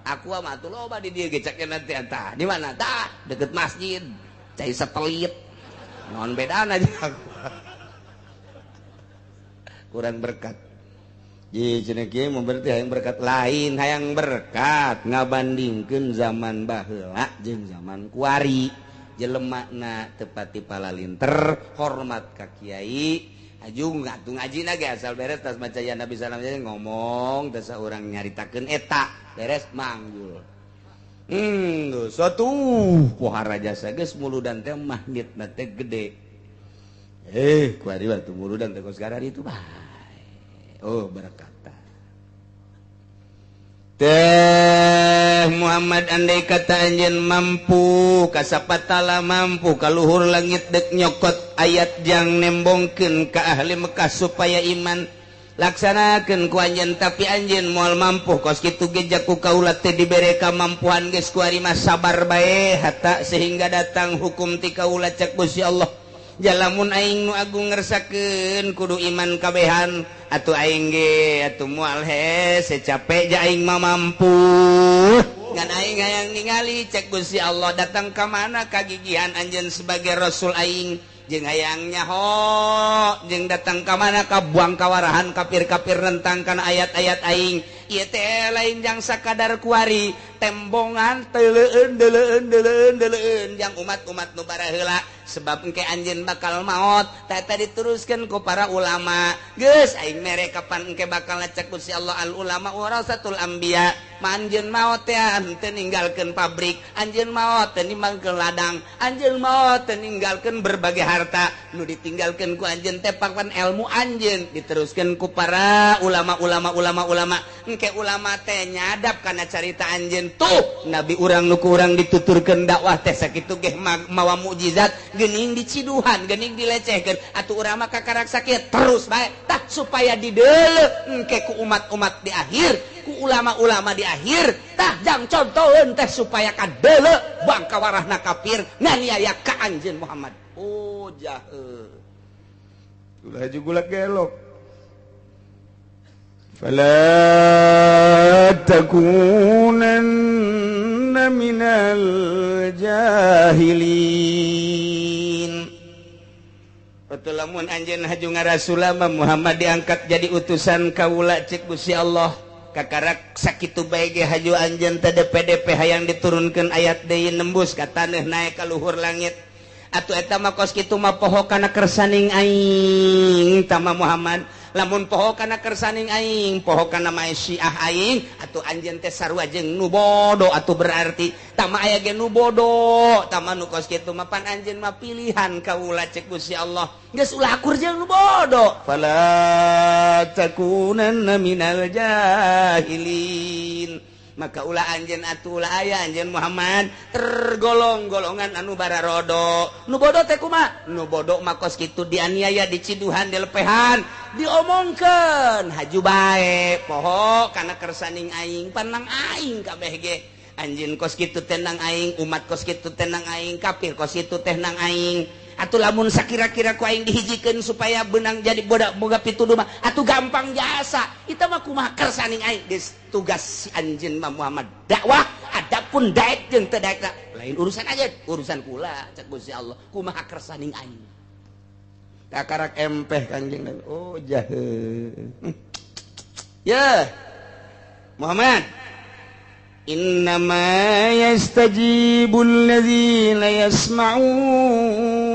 Aqua mah atuh loba di dieu ge cek cenah teh tah. Di mana tah? Deket masjid. Cai setelit. Naon bedana jeung aqua. Kurang berkat. Ji cenah kieu mah berarti hayang berkat lain, hayang berkat ngabandingkeun zaman baheula jeung zaman kuari. Jelemana teu pati palalinter, hormat ka kiai, aju ngatu ngajina ge asal beres tas maca ya Nabi salam ngomong teh saurang nyaritakeun eta, beres manggul. Satu pohara jasa geus muludan teh magnetna teh gede. Kuari waktu muludan teh kos itu bae. Oh berkata teh Muhammad andai kata anjeun mampu kasapatala mampu kaluhur langit dek nyokot ayat jang nembongkeun ka ahli Mekah supaya iman laksanakeun ku anjeun tapi anjeun moal mampu kos kitu ge jaku kaula teh dibere kamampuan geus kuari mah sabar bae hatta sehingga datang hukum ti kaula cek Gusti Allah. Jalamun aing nu agung ngersakeun kudu iman kabehan atuh aing ge atuh moal hese capek ja aing mah mampu ngan aing hayang ningali cek Gusti Allah datang ka mana kagigihan anjeun sebagai rasul aing jeung hayang nyaho jeung datang ka mana ka buang kawarahan kafir-kafir nentang kana ayat-ayat aing ieu teh lain jang sakadar kuari tembongan teleueun deleueun deleueun deleueun jang umat-umat nu baraheula sebab engke anjeun bakal maot tah diteruskeun ku para ulama geus aing mere kapan engke bakal ngecek Gusti Allah al ulama warasatul anbiya anjeun maot teh henteu ninggalkeun pabrik anjeun maot teu ninggalkeun ladang anjeun maot teu ninggalkeun berbagai harta nu ditinggalkeun ku anjeun teh papan ilmu anjeun diteruskeun ku para ulama-ulama ulama-ulama engke ulama teh nyadap kana carita anjeun tuh nabi urang nu ku urang dituturkeun dakwah teh sakitu geh mawa mukjizat geuning diciduhan, geuning dilecehkeun. Atuh urang mah kakarak sakieu terus bae. Tah supaya dideuleu engke ku umat-umat di akhir, ku ulama-ulama di akhir. Tah jang contoheun teh supaya kadeuleu bangka warahna kafir nganiaya ka anjeun Muhammad. Oh jahe. Ulah juga gelok. Fala takunanna minal jahilin. Betul lamun anjeun haju ngarasulama Muhammad diangkat jadi utusan kaula cek Gusti Allah. Kakarak sakitu bae ge haju anjeun teh DPDP hayang diturunkeun ayat deui nembus ka taneuh naek ka luhur langit. Atuh eta mah kos kitu mah poho kana kersaning aing tama Muhammad. Lamun poho kana kersaning aing, poho kana maesyiah aing, atuh anjeun teh sarua jeung nu bodo atuh berarti tama aya ge nu bodo, tama nu kos kitu mah pan anjeun mah pilihan kaula cek Gusti Allah. Geus ulah akur jeung nu bodo. Fala takunanna minal jahilin. Maka ulah anjeun atuh ulah aya anjeun Muhammad tergolong golongan anu bararodo. Nu bodo teh kumaha? Nu bodo mah kos kitu dianiaya, diciduhan, dilepehan, diomongkeun haju bae poho kana kersaning aing, panang aing kabeh ge. Anjeun kos kitu teh nang aing, umat kos kitu teh nang aing, kafir kos kitu teh nang aing. Atuh lamun sakira-kira ku aing dihijikeun supaya benang jadi bodak boga pituduh mah atuh gampang jasa. Eta mah kumaha kersaning aing geus tugas si anjeun mah Muhammad dakwah, adapun daek jeung teu daek lain urusan aja, urusan kula cek Gusti Allah kumaha kersaning aing. Kakarak empeh Kangjeng Nabi. Oh jahe. Ya Muhammad, innama yastajibul ladzina yasma'un.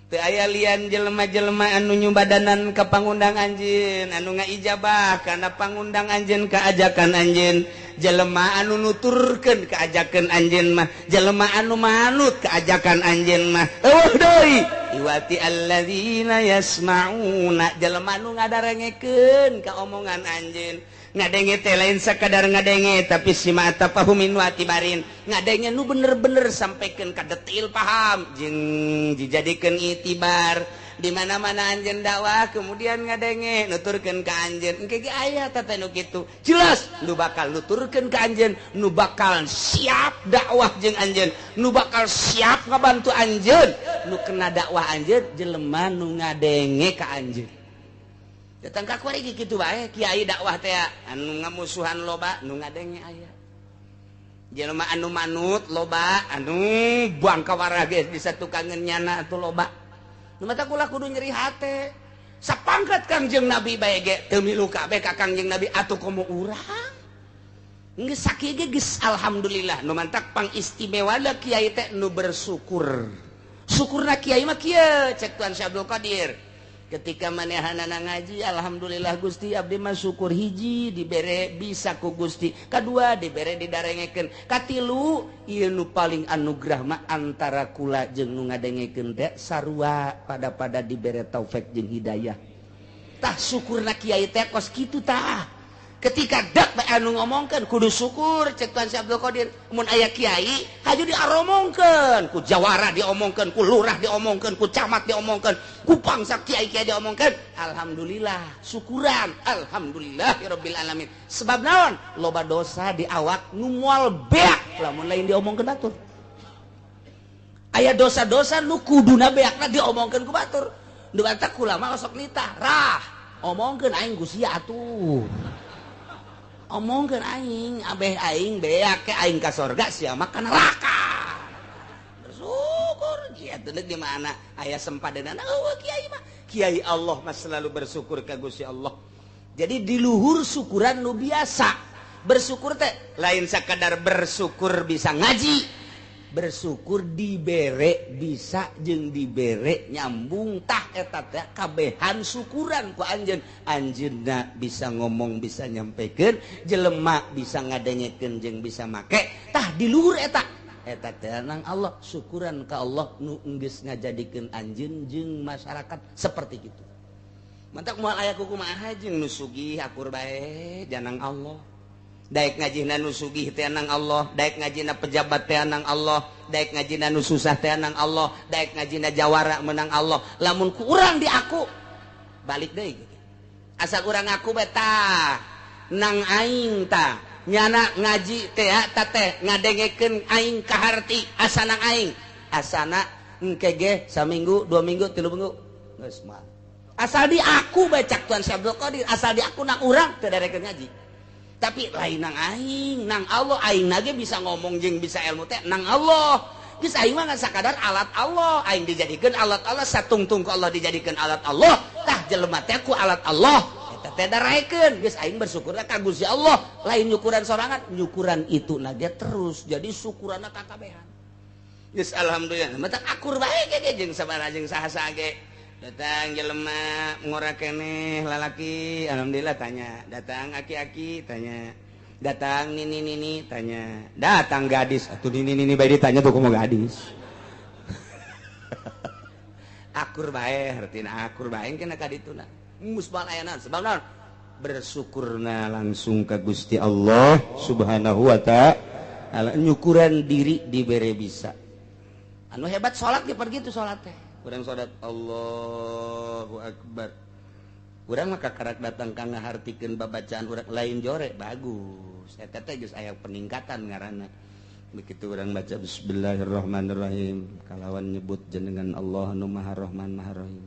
Teu aya lian jelema-jelema anu nyubadanan ka pangundang anjeun, anu ngaijabah kana pangundang anjeun ka ajakan anjeun, jelema anu nuturkeun ka ajakan anjeun mah, jelema anu manut ka ajakan anjeun mah. Eueuh deui iwati alladzina yasma'una, jelema anu ngadarengekeun ka omongan anjeun. Ngadenge teh lain sakadar ngadenge tapi sima tafahumin wa tibarin, ngadenge nu bener-bener sampaikan ka detil paham jeung dijadikeun itibar. Di mana-mana anjeun dakwah kemudian ngadenge nuturkeun ka anjeun engke ge aya teh nu kitu jelas nu bakal nuturkeun ka anjeun, nu bakal siap dakwah jeung anjeun, nu bakal siap ngabantu anjeun, nu kena dakwah anjeun jelema nu ngadenge ka anjeun. Datang ka kuari kitu bae kiai dakwah teh anu ngamusuhan loba nu ngadenge aya. Jelema anu manut loba anu buang ka warah geus bisa tukangeun nyana atuh loba. Nu mata kula kudu nyeri hate. Sapangkat Kangjeng Nabi bae ge teu milu kabeh ka Kangjeng Nabi atuh komo urang. Geus sakieu ge geus alhamdulillah. Nu mantak pangistimewana kiai teh nu bersyukur. Syukurna kiai mah kieu cek Tuan Syekh Abdul Qadir. Ketika manehanana ngaji, alhamdulillah Gusti abdi mah syukur hiji dibere bisa ku Gusti, kadua dibere didarengekeun, katilu ieu nu paling anugerah mah antara kula jeung nu ngadengekeun teh sarua pada-pada dibere taufik jeung hidayah. Tah syukurna kiai teh kos kitu tah. Ketika dak bae anu ngomongkeun kudu syukur cek Tuan Syekh Abdul Qadir. Mun aya kiai haju diaromongkeun, ku jawara diomongkeun, ku lurah diomongkeun, ku camat diomongkeun, ku bangsa kiai-kiai diomongkeun. Alhamdulillah, syukuran, alhamdulillahirabbil alamin. Sebab naon? Loba dosa di awak nu moal beak lamun lain diomongkeun batur. Aya dosa-dosa nu kuduna beakna diomongkeun ku batur. Nu batak ulama osok nitah, rah, omongkeun aing ku sia atuh. Omongkeun aing, abeh aing beak ke aing ka sorga sia mah ka neraka. Bersyukur kieu teh di mana aya sempadeunana eueuh kiai mah. Kiai Allah mah selalu bersyukur ka Gusti Allah. Jadi di luhur syukuran nu biasa. Bersyukur teh lain sakadar bersyukur bisa ngaji. Bersyukur dibere bisa jeung dibere nyambung tah eta teh kabehan syukuran ku anjeun. Anjeunna bisa ngomong bisa nyampekeun, jelema bisa ngadengekeun jeung bisa make tah di luhur eta. Eta teh nang Allah syukuran ka Allah nu geus ngajadikeun anjeun jeung masyarakat seperti kitu. Mantak moal aya kumaha jeung nu sugih akur bae janang Allah. Daek ngajina nu sugih teh nang Allah, daek ngajina pejabat teh nang Allah, daek ngajina nu susah teh nang Allah, daek ngajina jawara menang Allah. Lamun ku urang diaku balik deui. Asal urang ngaku bae tah nang aing tah nyana ngaji teh ta teh ngadengekeun aing kaharti asa nang aing. Asana engke ge saminggu, 2 minggu, 3 minggu geus mah. Asal diaku bae cak Tuan Syekh Abdul Qadir, asal diaku nang urang teu darekeun ngaji. Tapi lain nang aing, nang Allah aing nage bisa ngomong jeung bisa ilmu teh nang Allah. Geus aing mah ngan sakadar alat Allah, aing dijadikeun alat Allah, satungtung ku Allah dijadikeun alat Allah, tah jelema teh ku alat Allah. Eta teh daraekeun, geus aing bersyukurna ka Gusti Allah, lain nyukuran sorangan, nyukuran itu nage terus jadi syukuranna kakabehan. Geus alhamdulillah, mata akur bae ge jeung sabaraha jeung saha-saha ge. Datang jelema ngora keneh lalaki, alhamdulillah tanya. Datang aki-aki tanya. Datang nini-nini tanya. Datang gadis, atuh nini-nini bae ditanya tuh kumaha gadis. Akur bae hartina akur bae kena ka dituna. Musbal ayana sebab naon? Bersyukurna langsung ka Gusti Allah Subhanahu wa ta'ala. Nyukuran diri dibere bisa. Anu hebat salat ge pergi tu salat teh. Urang salat Allahu Akbar. Urang mah kakarak datang ka ngahartikeun babacaan urang lain jore bagus. Eta teh geus aya peningkatan ngaranna. Begitu urang baca bismillahirrahmanirrahim kalawan nyebut jenengan Allah nu Maha Rahman Maha Rahim.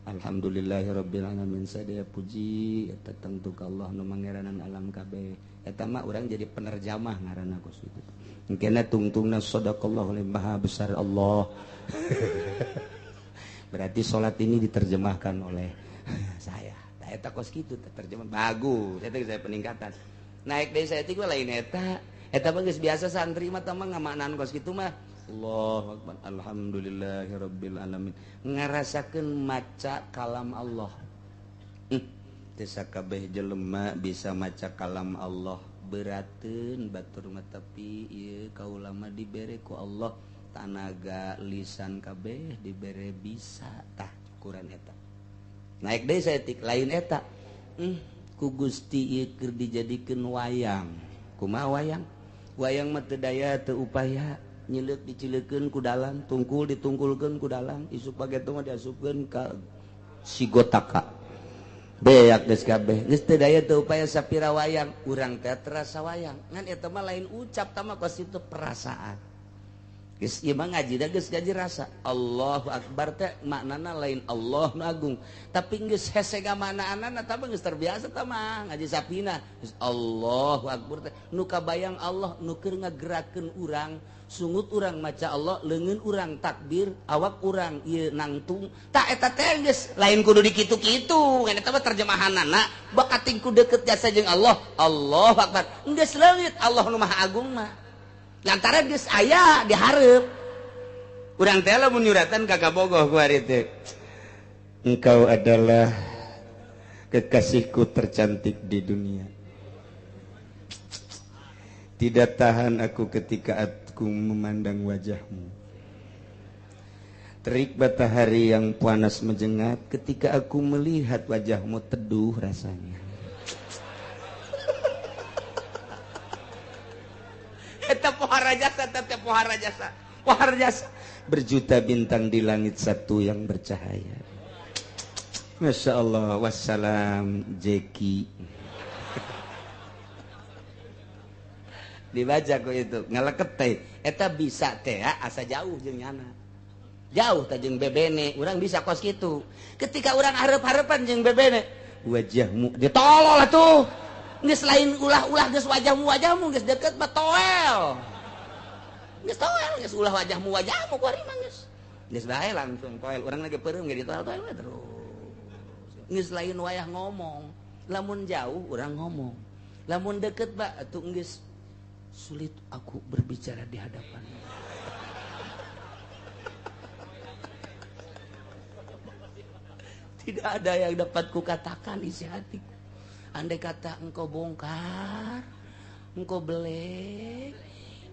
Alhamdulillahirabbil alamin sadaya puji eta tangtu ka Allah nu mangeranan alam kabeh. Eta mah urang jadi penerjemah ngaranna kos kitu. Engkena tungtungna sadaqallahu maha besar Allah. Berarti sholat ini diterjemahkan oleh saya. Nah, eta kos kitu terjemah bagus. Eta saya peningkatan. Naik deui saya teh lain eta. Eta mah geus biasa santri mah tah mah ngamaknaan kos kitu mah. Allahu akbar. Alhamdulillahirabbil alamin. Ngarasakeun maca kalam Allah. Teu sakabeh jelema bisa maca kalam Allah. Berateun batur mah tapi ieu kaula mah dibere ku Allah. Tanaga lisan kabeh dibere bisa tah ukuran eta. Naik deui saeutik lain eta. Ku Gusti ieu keur dijadikeun wayang. Kumaha wayang? Wayang mah teu daya teu upaya, nyileuk dicileukeun ku dalang, tungkul ditungkulkeun ku dalang, isuk pageto mah diasupkeun ka sigotaka. Beak geus kabeh. Geus teu daya teu upaya sapira wayang, urang teh terasa wayang. Ngan eta mah lain ucap tah mah kos itu perasaan. Geus ieu mah ngaji da geus ngaji rasa. Allahu akbar teh maknana lain Allah nu agung, tapi geus hese gamanaanana tah geus terbiasa tah mah ngaji sapina. Geus Allahu akbar teh nu kabayang Allah nu keur ngagerakeun urang, sungut urang maca Allah, leungeun urang takbir, awak urang ieu nangtung. Tah eta teh geus lain kudu dikitu-kitu, ngan eta mah terjemahanana bakating ku deukeut jasa jeung Allah. Allahu akbar. Geus leungit Allah nu Maha Agung mah. Lantaran geus aya dihareup. Urang teh lamun nyuratan ka kabogoh ku ari teh. Engkau adalah kekasihku tercantik di dunia. Tidak tahan aku ketika aku memandang wajahmu. Terik matahari yang panas menjengat ketika aku melihat wajahmu teduh rasanya. Eta pohara jasa, teh pohara jasa, pohara jasa. Berjuta bintang di langit satu yang bercahaya. Masya Allah, wassalam Jeki. Dibaca ku itu ngaleket teh. Eta bisa teh asa jauh jeung nyana. Jauh teh jeung bebene, urang bisa kos kitu. Ketika urang hareup-hareupan jeung bebene, wajahmu ditolol atuh. Geus lain ulah-ulah geus wajahmu geus deket mah toel. Geus toel geus ulah wajahmu ku ari mah geus. Geus bae langsung toel, urang lagi peureum ge ditoel-toel we terus. Geus lain wayah ngomong, lamun jauh urang ngomong. Lamun deket ba atuh geus sulit aku berbicara di hadapanmu. Tidak ada yang dapat kukatakan isi hatiku. Andai kata engkau bongkar, engkau belek,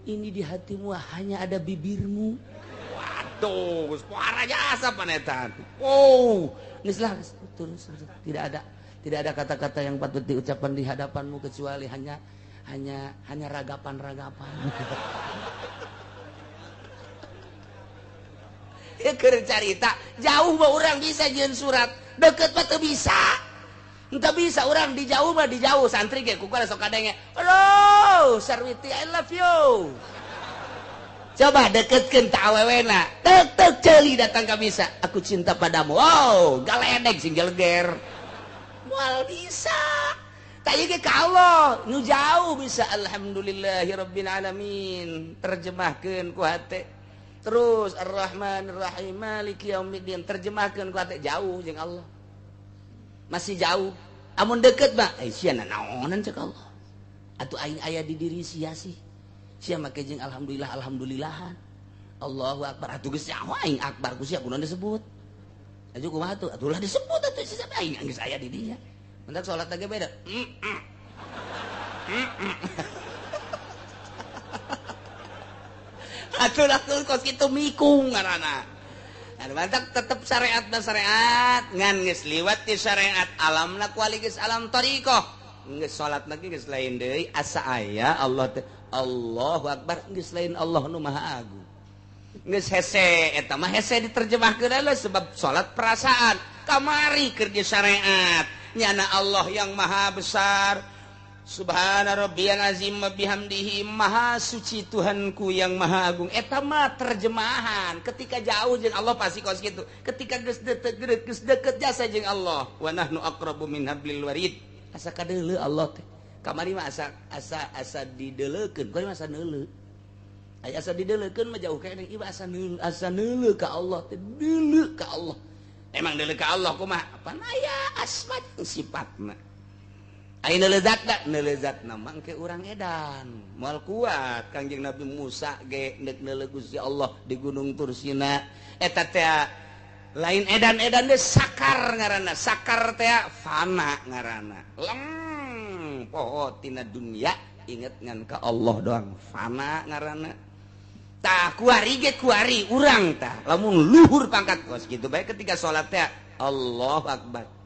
ini di hatimu hanya ada bibirmu. Waduh, suara jasa panetan. Oh, geus lah, terus tidak ada kata-kata yang patut diucapkan di hadapanmu kecuali hanya hanya hanya ragapan-ragapan. Ya keur carita jauh mah urang bisa jieun surat, deket mah teu bisa. Entah bisa orang di jauh mah di jauh santri ge ku sok kadenge. Halo, Sarwiti I love you. Coba deketkeun ta awewena. Tek tek ceuli datang ka bisa. Aku cinta padamu. Wow, galedeg sing geleger. Moal bisa. Tak ieu ge ka Allah, nu jauh bisa alhamdulillahirabbil alamin. Terjemahkeun ku hate. Terus Ar-Rahmanir-Rahim Maliki yaumiddin terjemahkeun ku hate jauh jeung Allah. Masih jauh. Amun deket mah eh sia naonan cek Allah. Atuh aing aya di diri sia sih. Sia make jeung alhamdulillah alhamdulillahan. Allahu akbar atuh geus nyaho aing akbar ku sia kunaon disebut. Atuh kumaha tuh? Atuh lah disebut atuh sia aing geus aya di dinya. Mentak salat ge beda. Atuh lah kos kitu mikung ngaranna. Mantap tetep syariat dan syariat ngan geus liwat ti syariat alamna kuali geus alam thariqah geus salatna ge geus lain deui asa aya Allah teh Allahu akbar geus lain Allah nu maha agung geus hese eta mah hese diterjemahkeun lah sebab salat perasaan kamari keur di syariat nyana Allah yang maha besar Subhana rabbiyal azim wa bihamdihi maha suci Tuhanku yang maha agung. Eta mah terjemahan ketika jauh jeung Allah pasti kos kitu. Ketika geus deket geus deket jasa jeung Allah wa nahnu aqrabu min hablil warid. Asa kadeuleu Allah teh. Kamari mah asa asa asa dideuleukeun, kamari mah asa neuleu. Aya asa dideuleukeun mah jauh keneh ieu asa neuleu, asa neuleu ka Allah teh, deuleu ka Allah. Emang deuleu ka Allah kumaha? Pan aya asma sifatna. Ayeuna lezatna, neulezatna mah engke urang edan. Moal kuat Kangjeng Nabi Musa ge neuk neuleuh Gusti Allah di Gunung Tursina. Eta teh lain edan-edan deui sakar ngaranna. Sakar teh fana ngaranna. Leng poho tina dunia inget ngan ka Allah doang fana ngaranna. Tah kuari ge kuari urang tah lamun luhur pangkat kos kitu bae ketika salat teh Allahu akbar.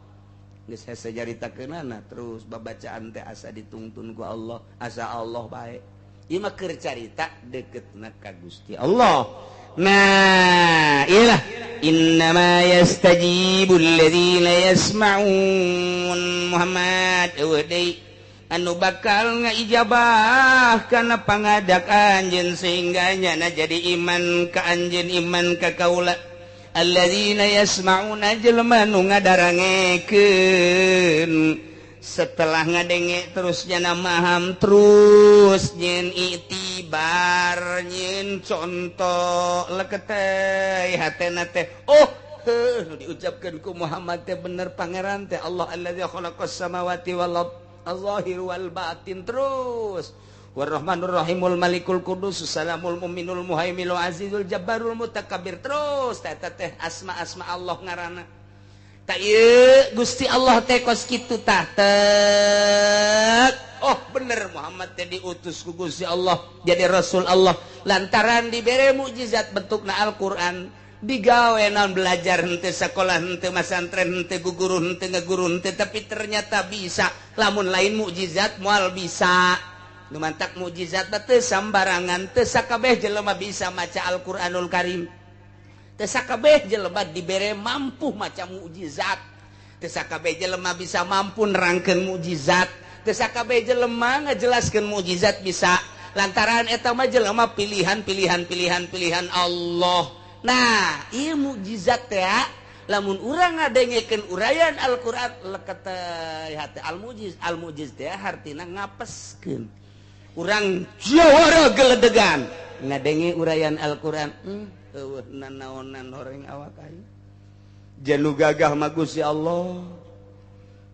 Geus hese caritakeunana terus babacaan teh asa ditungtun ku Allah, asa Allah bae. Ieu mah keur carita deketna ka Gusti Allah. Nah, iyalah innama yastajibul ladzina yasma'un Muhammad eueuh deui anu bakal ngaijabah kana pangadak anjeun sehingga nyana jadi iman ka anjeun iman ka kaula. Alladzina yasma'una jelema nu ngadarangekeun setelah ngadenge terus nyana maham terus nyen itibar nyen contoh leketeh hatena teh oh heuh nu diucapkeun ku Muhammad teh bener pangeran teh Allah allazi khalaqas samawati wal ard az-zahir wal batin terus Warrahmanur Rahimul Malikul Qudus Salamul Muminul Muhaiminul Azizul Jabbarul Mutakabbir terus teh teh asma-asma Allah ngaranna. Tak ieu Gusti Allah teh kos kitu tah tek. Oh bener Muhammad teh diutus ku Gusti Allah jadi Rasul Allah lantaran dibere mukjizat bentukna Al-Qur'an digawe naon belajar henteu sakolah henteu masantren henteu guguru henteu ngaguru henteu tapi ternyata bisa lamun lain mukjizat moal bisa. Nu mantak mukjizat teh sambarangan teu sakabeh jelema bisa maca Al-Qur'anul Karim. Teu sakabeh jelema dibere mampu maca mukjizat. Teu sakabeh jelema bisa mampu nerangkeun mukjizat. Teu sakabeh jelema ngajelaskeun mukjizat bisa. Lantaran eta mah jelema pilihan-pilihan pilihan-pilihan Allah. Nah, ieu mukjizat teh lamun urang ngadengekeun uraian Al-Qur'an leket hate al-mujiz. Al-mujiz teh hartina ngapeskeun. Urang jawara geledegan ngadenge uraian Al-Qur'an eueuh nanaonan horeng awak aing janu gagah mah Gusti Allah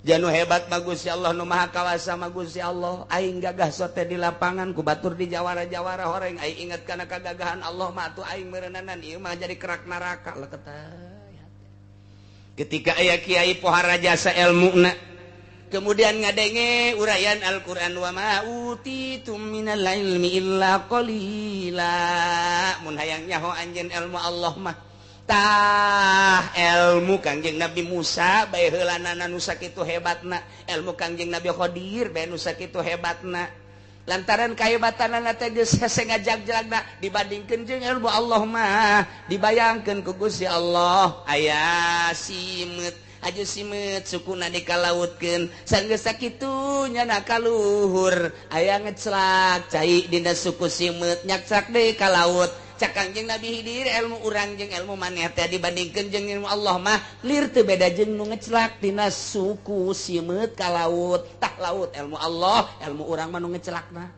janu hebat mah Gusti Allah nu maha kawasa mah Gusti Allah aing gagah sote di lapangan ku batur di jawara-jawara horeng aing inget kana kagagahan Allah mah atuh aing meureunana ieu mah jadi kerak neraka leket ketika aya kiai pohara jasa elmuna kemudian ngadenge uraian Al-Qur'an wa ma utitum minal ilmi illa qalila mun hayang nyaho anjeun ilmu Allah mah tah ilmu Kangjeng Nabi Musa bae heulanana nu sakitu hebatna ilmu Kangjeng Nabi Khadir bae nu sakitu hebatna Lantaran kahebatanana teh geus hese ngajag-jagna dibandingkeun jeung ilmu Allah mah dibayangkeun ku Gusti Allah aya simeut aju simeut sukuna dikalautkeun sanggeus sakitu nyana kaluhur aya ngecelak cai dina suku simeut nyakcak deui ka laut. Cak Kangjeng Nabi Hidir ilmu urang jeung ilmu maneh teh dibandingkeun jeung ilmu Allah mah lir teu beda jeung nu ngecelak dina suku simeut ka laut. Tah laut ilmu Allah, ilmu urang mah nu ngecelakna.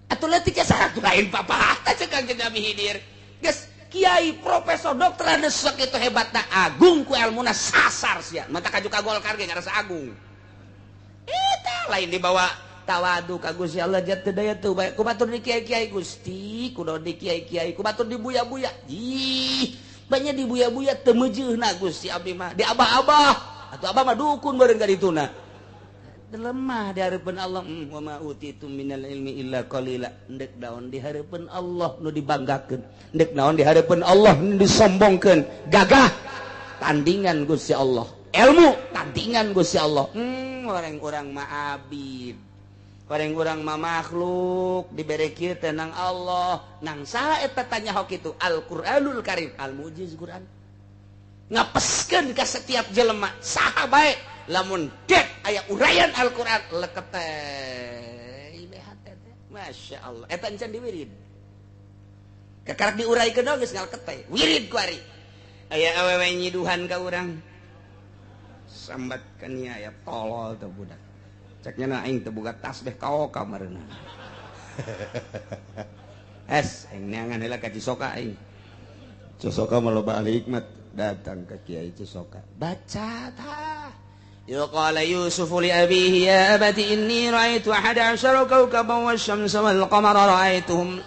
Atuh leutik saha lain papatah cek Kangjeng Nabi Hidir. Geus kiai profesor dokter anu sakitu hebatna agung ku ilmuna sasar sia. Mata kaju ka Golkar ge ngarasa agung. Eta lain dibawa tawadu ka Gusti Allah jat teu daya teu bae. Ku batur di kiai-kiai Gusti, kudu di kiai-kiai, ku batur di buya-buya. Ih, banyak di buya-buya teu meujeuhna Gusti abdi mah. Di abah-abah, atuh abah mah dukun bareng ka dituna. Lemah di hareupeun Allah. Wa ma utitu minal ilmi illa qalila. Endek naon di hareupeun Allah nu dibanggakeun. Endek naon di hareupeun Allah nu disombongkeun. Gagah tandingan Gusti Allah. Ilmu tandingan Gusti Allah. Orang-orang mah abid. Orang-orang mah makhluk dibere kieu teh nang Allah. Nang saha eta tanya hok itu? Al-Qur'anul Karim, al-mujiz Qur'an. Ngapeskeun ka setiap jelema saha bae lamun dek aya uraian Al-Qur'an leket teh IBHT teh. Masya Allah. Eta encan diwirid. Kakarak diuraikeun geus ngaleket teh. Wirid ku ari. Aya awewe nyiduhan ka urang. Sambat ka nia aya tolol teh budak. Ceknya na aing teu boga tasbih kaoka mareuna. Es aing neangan heula ka Cisoka aing. Cisoka mah loba ahli hikmat datang ke Kiai Cisoka. Baca tah. Ya qala Yusuf li abihi ya abati inni ra'aitu ahada asyara kawkaban wasyamsa wal qamara ra'aituhum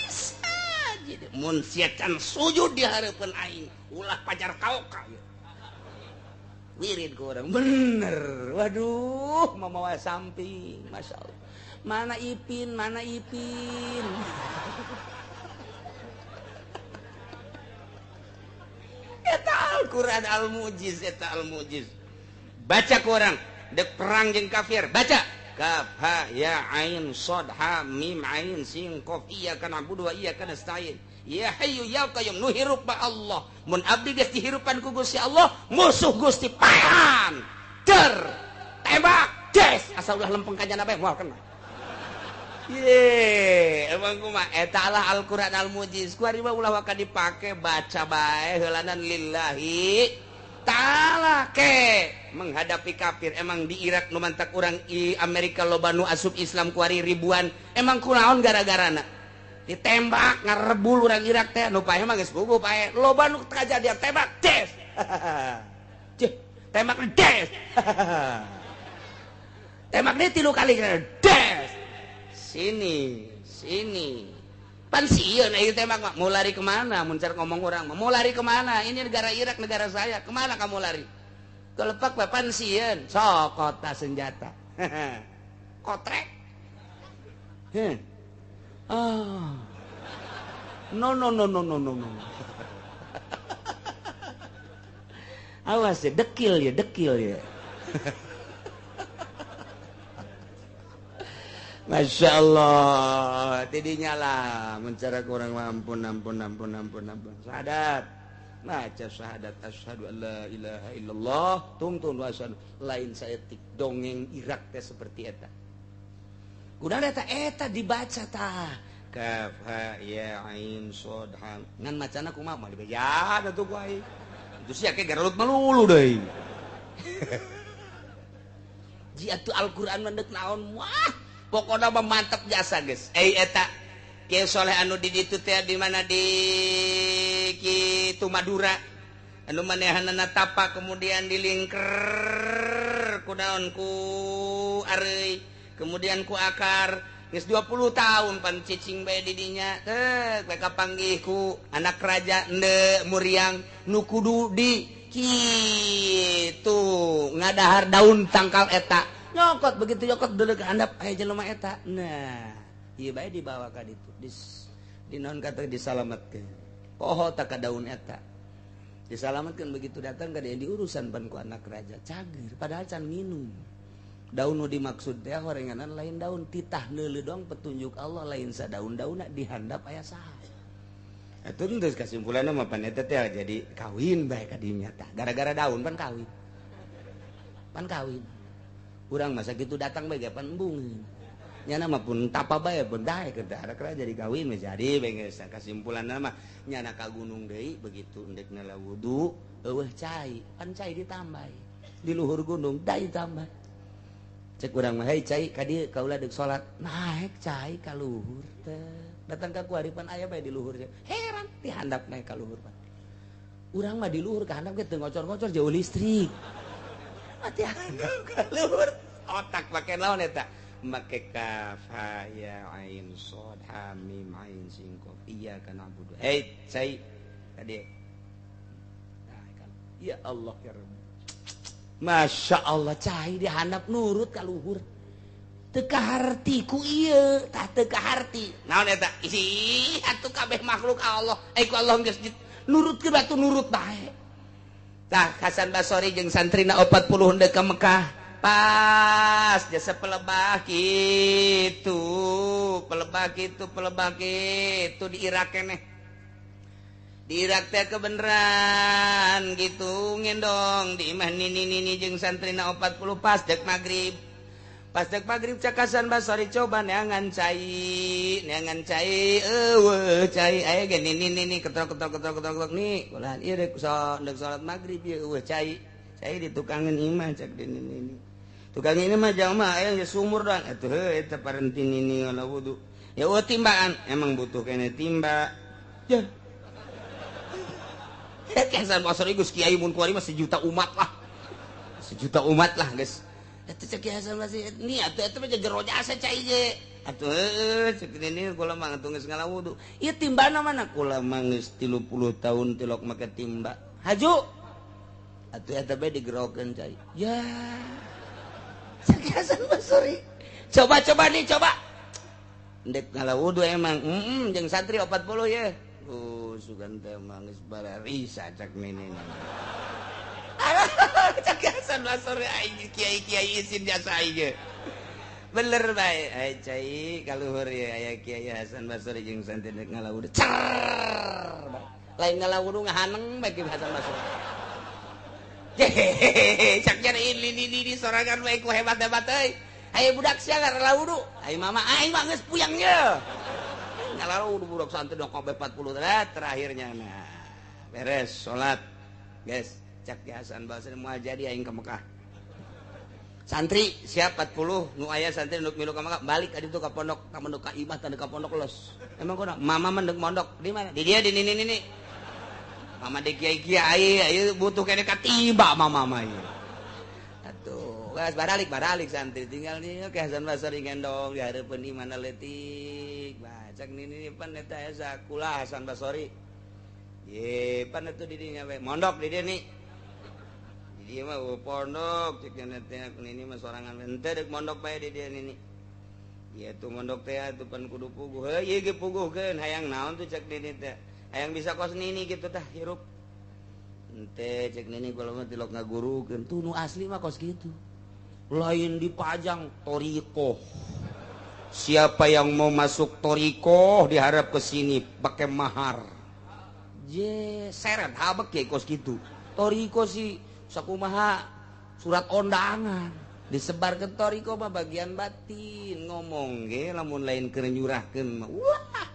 sajid. Mun sia can sujud di hareupeun aing ulah pajar kaoka. Wirid ke orang bener. Waduh, mamawa samping, masya Allah. Mana Ipin, mana Ipin. Eta Al-Quran al-Mujiz, eta al-Mujiz. Baca ke orang, dek perang jeung kafir, baca. Kaf ha ya ain shad ha mim ain sin qaf iyyaka na'budu wa iyyaka nasta'in. Ya hayyu ya qayyum nu hirup ba Allah. Mun abdi geus dihirupan ku Gusti Allah, musuh Gusti paehan. Der, tembak, des, asa ulah lempeng ka jana bae moal kena. Ye, emang kumaha eta lah Al-Qur'an al-Mujiz. Ku ari mah ulah waka dipake baca bae heulanan lillahi ta'ala ke menghadapi kafir. Emang di Irak nu mantak urang i Amerika loba nu asup Islam ku ari ribuan. Emang kunaon gara-garana? Ditembak ngarebul urang Irak teh nu paeh mah geus puguh paeh loba nu kajadian tembak des. Cih, tembak des. Tembak deui 3 kali des. Sini, sini. Pan sieun ieu tembak mah mau lari kemana? Mun car ngomong urang mah mau lari kemana? Ini negara Irak negara saya. Kemana kamu lari? Kelepak bae pan sieun. Sok kota senjata. Kotrek. Heh. Ah. No no no no no no no. Awas ya, dekil ya, dekil ya. Masya Allah, tidinya lah mencara kurang ampun ampun ampun ampun ampun. Syahadat. Baca syahadat asyhadu an la ilaha illallah, tungtun wa asyhadu lain saeutik dongeng Irak teh seperti eta. Kunaon eta eta dibaca tah. Kaf ha ya ain shad ha. Ngan macana kumaha mah dibeja atuh ku aing. Itu sia ke garelut melulu deui. Ji atuh Al-Qur'an mah deuk naon wah, pokona mah mantep jasa geus. Eta Kiai Soleh anu di ditu teh di mana di kitu Madura. Anu manehanana tapa kemudian dilingker ku naon ku areuy. Kemudian ku akar geus 20 tahun pan cicing bae di dinya teh bae kapanggih ku anak raja ende muriang nu kudu di kitu ngadahar daun tangkal eta nyokot begitu nyokot deuleu handap aya jelema eta nah ieu bae dibawa ka ditu di naon kata disalametkeun poho tak ka daun eta disalametkeun begitu datang ka dia diurusan pan ku anak raja cager padahal can minum. Daun nu dimaksud teh horenganan lain daun titah neuleuh doang petunjuk Allah lain sadaun-daunna dihandap aya saha. Atuh geus kasimpulanna mah pan eta teh jadi kawin bae ka dinya tah. Gara-gara daun pan kawin. Pan kawin. Urang masa kitu datang bae ge pan embung. Nyana mah pun tapa bae pun daek ke darak jadi kawin mah jadi bae geus kasimpulanna mah nyana ka gunung deui begitu endek nala wudu eueuh cai, pan cai ditambah. Di luhur gunung dai tambah. Cek urang mah hei cai ka dieu kaula deuk salat naek cai ka luhur teh datang ka kuaripan aya bae di luhur heran di handap naek ka luhur pan urang mah di luhur ka handap ge teu ngocor-ngocor jauh listrik mati handap ka luhur otak make naon eta make kaf ha ya ain shad ha mim ain sin qaf iyyaka na'budu hei cai ka dieu ya Allah ya Rabb. Masya Allah cai dihandap nurut ka luhur teu kaharti ku ieu tah teu kaharti naon eta ih atuh kabeh makhluk Allah ku Allah geus nurutkeun batu nurut bae tah Hasan Basori jeung santrina 40 henteu ka Mekah pas jasa pelebah kitu pelebah kitu pelebah kitu di Irak keneh di Irak teh kebeneran gitu ngendong di imah nini-nini jeung santrina 40 pas dek magrib cak Hasan Basori coba neangan cai eueuh cai aya ge nini-nini ketrok-ketrok ketrok-ketrok nih ulah ieu dek salat magrib ieu eueuh cai cai di tukangan imah cak di nini tukang ini mah jamaah aya geus sumur doang atuh heuh eta parenti nini ngala wudu ya eueuh timbaan emang butuh kene timba ya Hasan Basri geus kiai mun kuari mah sejuta umat lah. Sejuta umat lah geus. Eta cek Kiai Hasan Basri ni atuh eta mah jero jasa cai ge. Atuh heueuh cek nini kula mah atuh geus ngala wudu. Ieu timbana mana kula mah geus 30 tahun tilok make timba. Haju. Atuh eta bae digerokeun cai. Ya. Cek Hasan Basri. Coba-coba nih coba. Ndek ngala wudu emang jeung santri 40 ye. Sugan teh mah geus bararisa cak nini. Cak Hasan Basri aing kiai-kiai isin jasa aing. Bener bae ai cai kaluhur ye aya Kiai Hasan Basri jeung santri ngala wudu. Cer. Lain ngala wudu ngahaneng bae Ki Hasan Basri. Hehehe cak nyari ini sorangan bae ku hebat-hebat euy. Ayo budak sia ngala wudu. Ai mama aing mah geus puyang ye. Lalu budak santri dong kabeh 40 terakhirnya nah beres salat guys cak Hasan Basri moal jadi aing ka Mekah santri siap 40 nu aya santri nu milu ka Mekah balik ka ditu ka pondok ka mondok ka imah tanda ka pondok los emang kunaon mama mendek mondok di mana di dia di nini nini mama di kiai kiai ayo butuh kene katiba mama mah ieu atuh geus baralik santri tinggal nih ke Hasan Basri gendong di hareupeun imahna leutik cak nini pan eta asa kula Hasan Basri ye pan atuh di dinya we mondok di dieu nih di dieu mah pondok cek teh nini mah sorangan henteu deuk mondok bae di dieu nini ieu tuh mondok teh atuh pan kudu puguh heuh ieu ge puguhkeun hayang naon tuh cek nini teh hayang bisa kos nini kitu tah hirup henteu cek nini kula mah tilok ngagurukeun tuh nu asli mah kos kitu lain dipajang thoriqoh. Siapa yang mau masuk thoriqoh diharap ke sini pakai mahar. Je seret habek ya kos gitu. Thoriqoh sih sakumaha surat undangan disebar ke thoriqoh mah bagian batin ngomong ge lamun lain keur nyurahkeun mah wah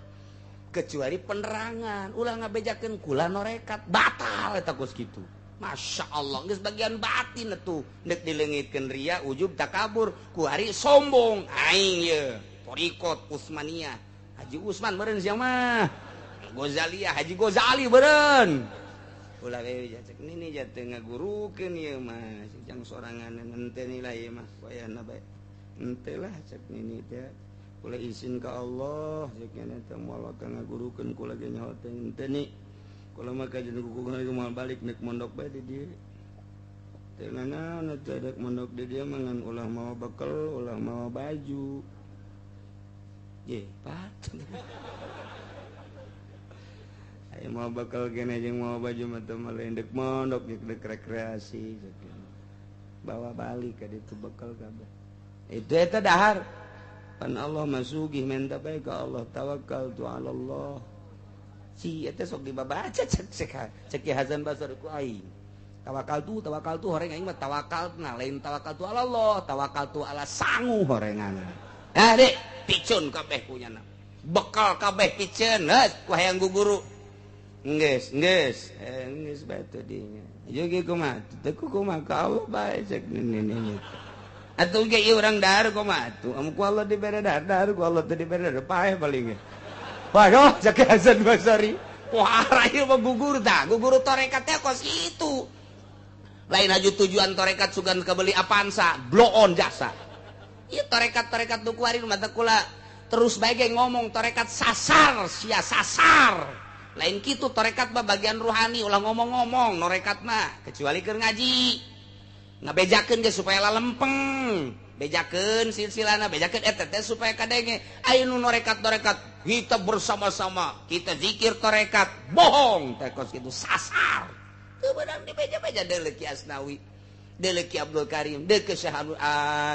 kecuali penerangan ulah ngabejakeun kula norekat batal eta kos kitu. Masya Allah geus bagian batin atuh nek dileungitkeun ria ujub takabur ku ari sombong aing ye thoriqot Utsmaniyah Haji Usman meureun sia mah Ghazaliyah Haji Ghazali meureun ulah we cek nini jatuh ngagurukeun ieu mah jang sorangan henteu nilai ieu mah wayahna bae henteu lah cek nini teh kula izin ka Allah cek nini teh moal ka ngagurukeun kula ge nyaho teh henteu ni kula mah kajeun kukuh moal balik nek mondok bae di dieu teh nanaon teh dek mondok di dieu mah ngan ulah mawa bekel ulah mawa baju ye patut aya mawa bekel gene jeung mawa baju mah teu mah lain dek mondok dek rekreasi bawa balik ka ditu bekel kabeh. Itu eta dahar. Pan Allah mah sugih menta bae ka Allah, tawakal tu ala Allah. Si eta sok dibabaca cek cek Ki Hasan Basri ku aing. Tawakal tu horeng aing mah tawakal na lain tawakal tu ala Allah, tawakal tu ala sangu horengan. Ah dek, picun kabeh punyana. Bekal kabeh piceun, heuh ku hayang guguru. Geus, geus, geus bae teh dinya. Ieu ge kumaha? Teu kumaha ka Allah bae cek nini. Atuh ge ieu urang dahar kumaha atuh? Amun ku Allah dibere dahar, dahar ku Allah teu dibere dahar, paeh paling ge. Waduh, cek Hasan Basri. Wah, ieu mah gugur tah, gugur tarekat teh kos kitu. Lain aju tujuan tarekat sugan kebeli Avanza, blow on jasa. Ieu tarekat-tarekat nu kuari mata kula terus bae ge ngomong tarekat sasar, sia sasar. Lain kitu tarekat mah bagian ruhani ulah ngomong-ngomong norekat mah kecuali keur ngaji. Ngabejakeun ge supaya lalempeng. Bejakeun silsilana, bejakeun eta teh supaya kadenge. Aya nu norekat-norekat kita bersama-sama, kita zikir tarekat, bohong teh kos kitu sasar. Teu beunang dibeja-beja deuleu Ki Asnawi, deuleu Ki Abdul Karim, deuleu Syekh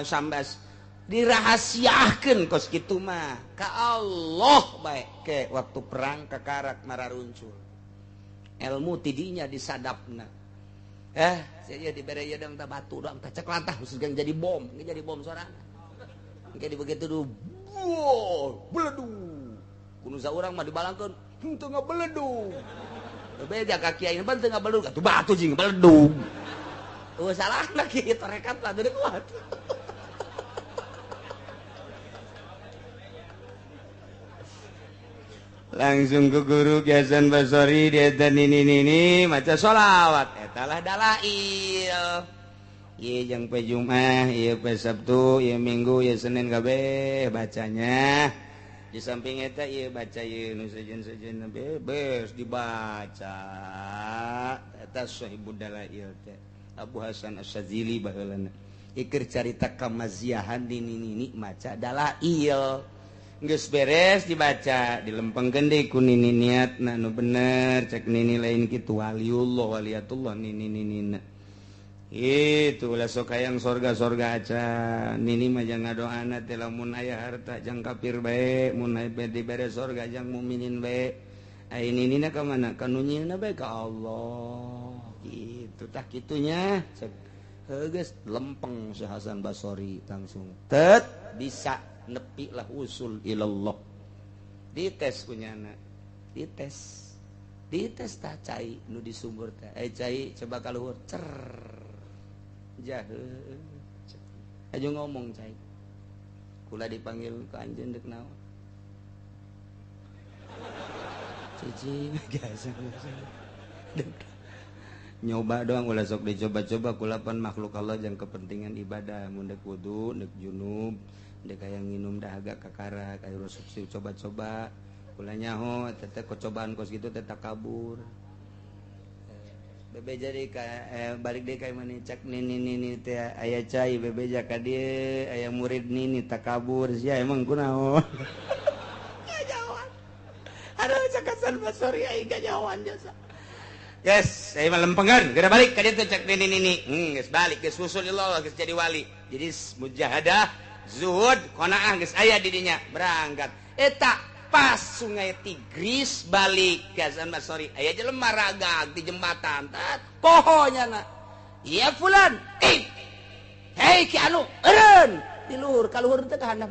Sambas. Dirahasiakeun kos kitu mah ka Allah bae ke waktu perang kakarak mararuncul ilmu tidinya disadapna saya dibere ieu dang tah batu dang tah cek lantah jadi bom ge jadi bom sorangan engke di begitu du beledug kudu saurang mah dibalangkeun henteu ngabeledug beja ka kiai ban teu ngabeledug atuh batu jeung beledug eueuh salahna kieu tarekat lah deui kuat. Langsung ke guru Ki Hasan Basri dia nini nini maca sholawat eta lah dalail. Ieu jeung pe Jumat, ieu pe Sabtu, ieu Minggu, ieu Senin kabeh bacanya. Di samping eta ieu baca ieu nu sejen-sejen bebas dibaca. Eta sahibud dalail teh Abu Hasan Asy-Syadzili baheulana. Iker carita kamaziahan nini nini maca dalail. Geus beres dibaca dilempengkeun deui ku nini niatna nu bener cek nini lain kitu waliullah waliyatullah nini ninina itu ulah sok hayang sorga-sorga acan nini mah jang ngadoana teh lamun aya harta jang kafir bae mun aya dibere sorga jang mukminin bae ai ninina ka mana ka nu nyieunna bae ka Allah kitu tah kitunya cek heuh geus lempeng si Hasan Basri langsung tet bisa nepi lah usul ilallah. Dites kunyana, dites, dites tah cai nu di sumur teh. Cai coba kaluhur cer jahe. Aja ngomong cai. Kula dipanggil ke anjeun deuk naon? Cici biasa. Nyoba doang ulah sok dicoba-coba kula pan makhluk Allah jang kepentingan ibadah mun deuk wudu, deuk junub, dek hayang nginum dahaga kakara kayak rusuk coba-coba kula nyaho teteh kocobaan kos gitu teteh kabur bebe jadi balik deh kayak mana cak nini nini teh aya cai bebe jaka dia aya murid nini tak kabur sia emang kunaon jauhan aduh cak Hasan Basri aing jauhan jasa. Yes, saya malempengan, geura balik ka dieu cak nini nini. Geus balik geus usul Allah geus jadi wali. Jadi mujahadah zuhud qanaah geus aya di dinya berangkat. Eta pas sungai Tigris balik ke Hasan Basri aya jelema ragag di jembatan tat poho nyana. Ya fulan, hei ki anu eureun di luhur ka luhur teh ka handap.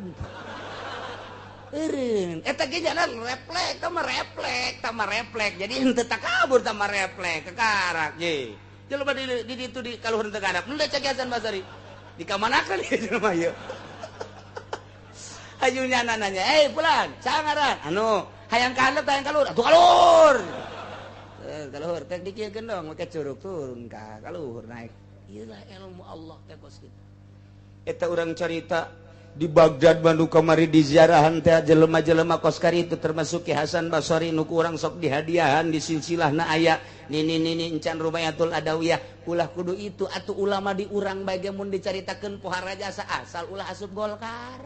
Eureun eta ge jalan reflek tah reflek tah reflek jadi henteu takabur tah reflek kakarak ye. Jelema di ditu di ka luhur teh ka handap. Nu cek Hasan Basri. Dikamanakeun ieu jelema ieu. Ayo nyana nanya, "Eh, fulan, sangaran anu hayang ka handap hayang ka luhur." Atuh ka luhur. Ka luhur teh dikieukeun dong make curug turun ka luhur naik. Ieu lah ilmu Allah teh kos kitu. Eta urang carita di Baghdad Bandung kamari di ziarahan teh jelema-jelema kos kari itu termasuk Ki Hasan Basri nu ku urang sok dihadiahan di silsilahna aya nini nini encan Rubayatul Adawiyah ulah kudu itu atuh ulama di urang bae ge mun dicaritakeun pohara jasa asal ulah asup Golkar.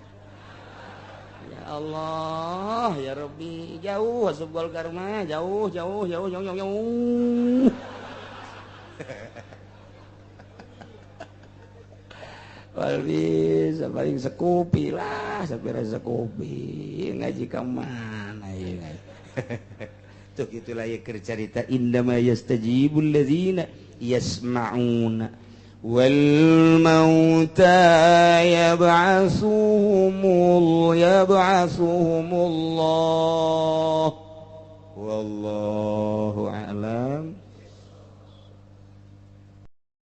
Ya Allah, ya Rabbi, jauh asup Golkar mah, jauh jauh jauh jauh jauh. Jauh. Wal bisa paling sekupi lah, sapira sekupi ngaji ka mana ieu. Tuh itulah ya cerita indama yastajibul ladzina yasma'una wal mauta yab'asuhumullah wallahu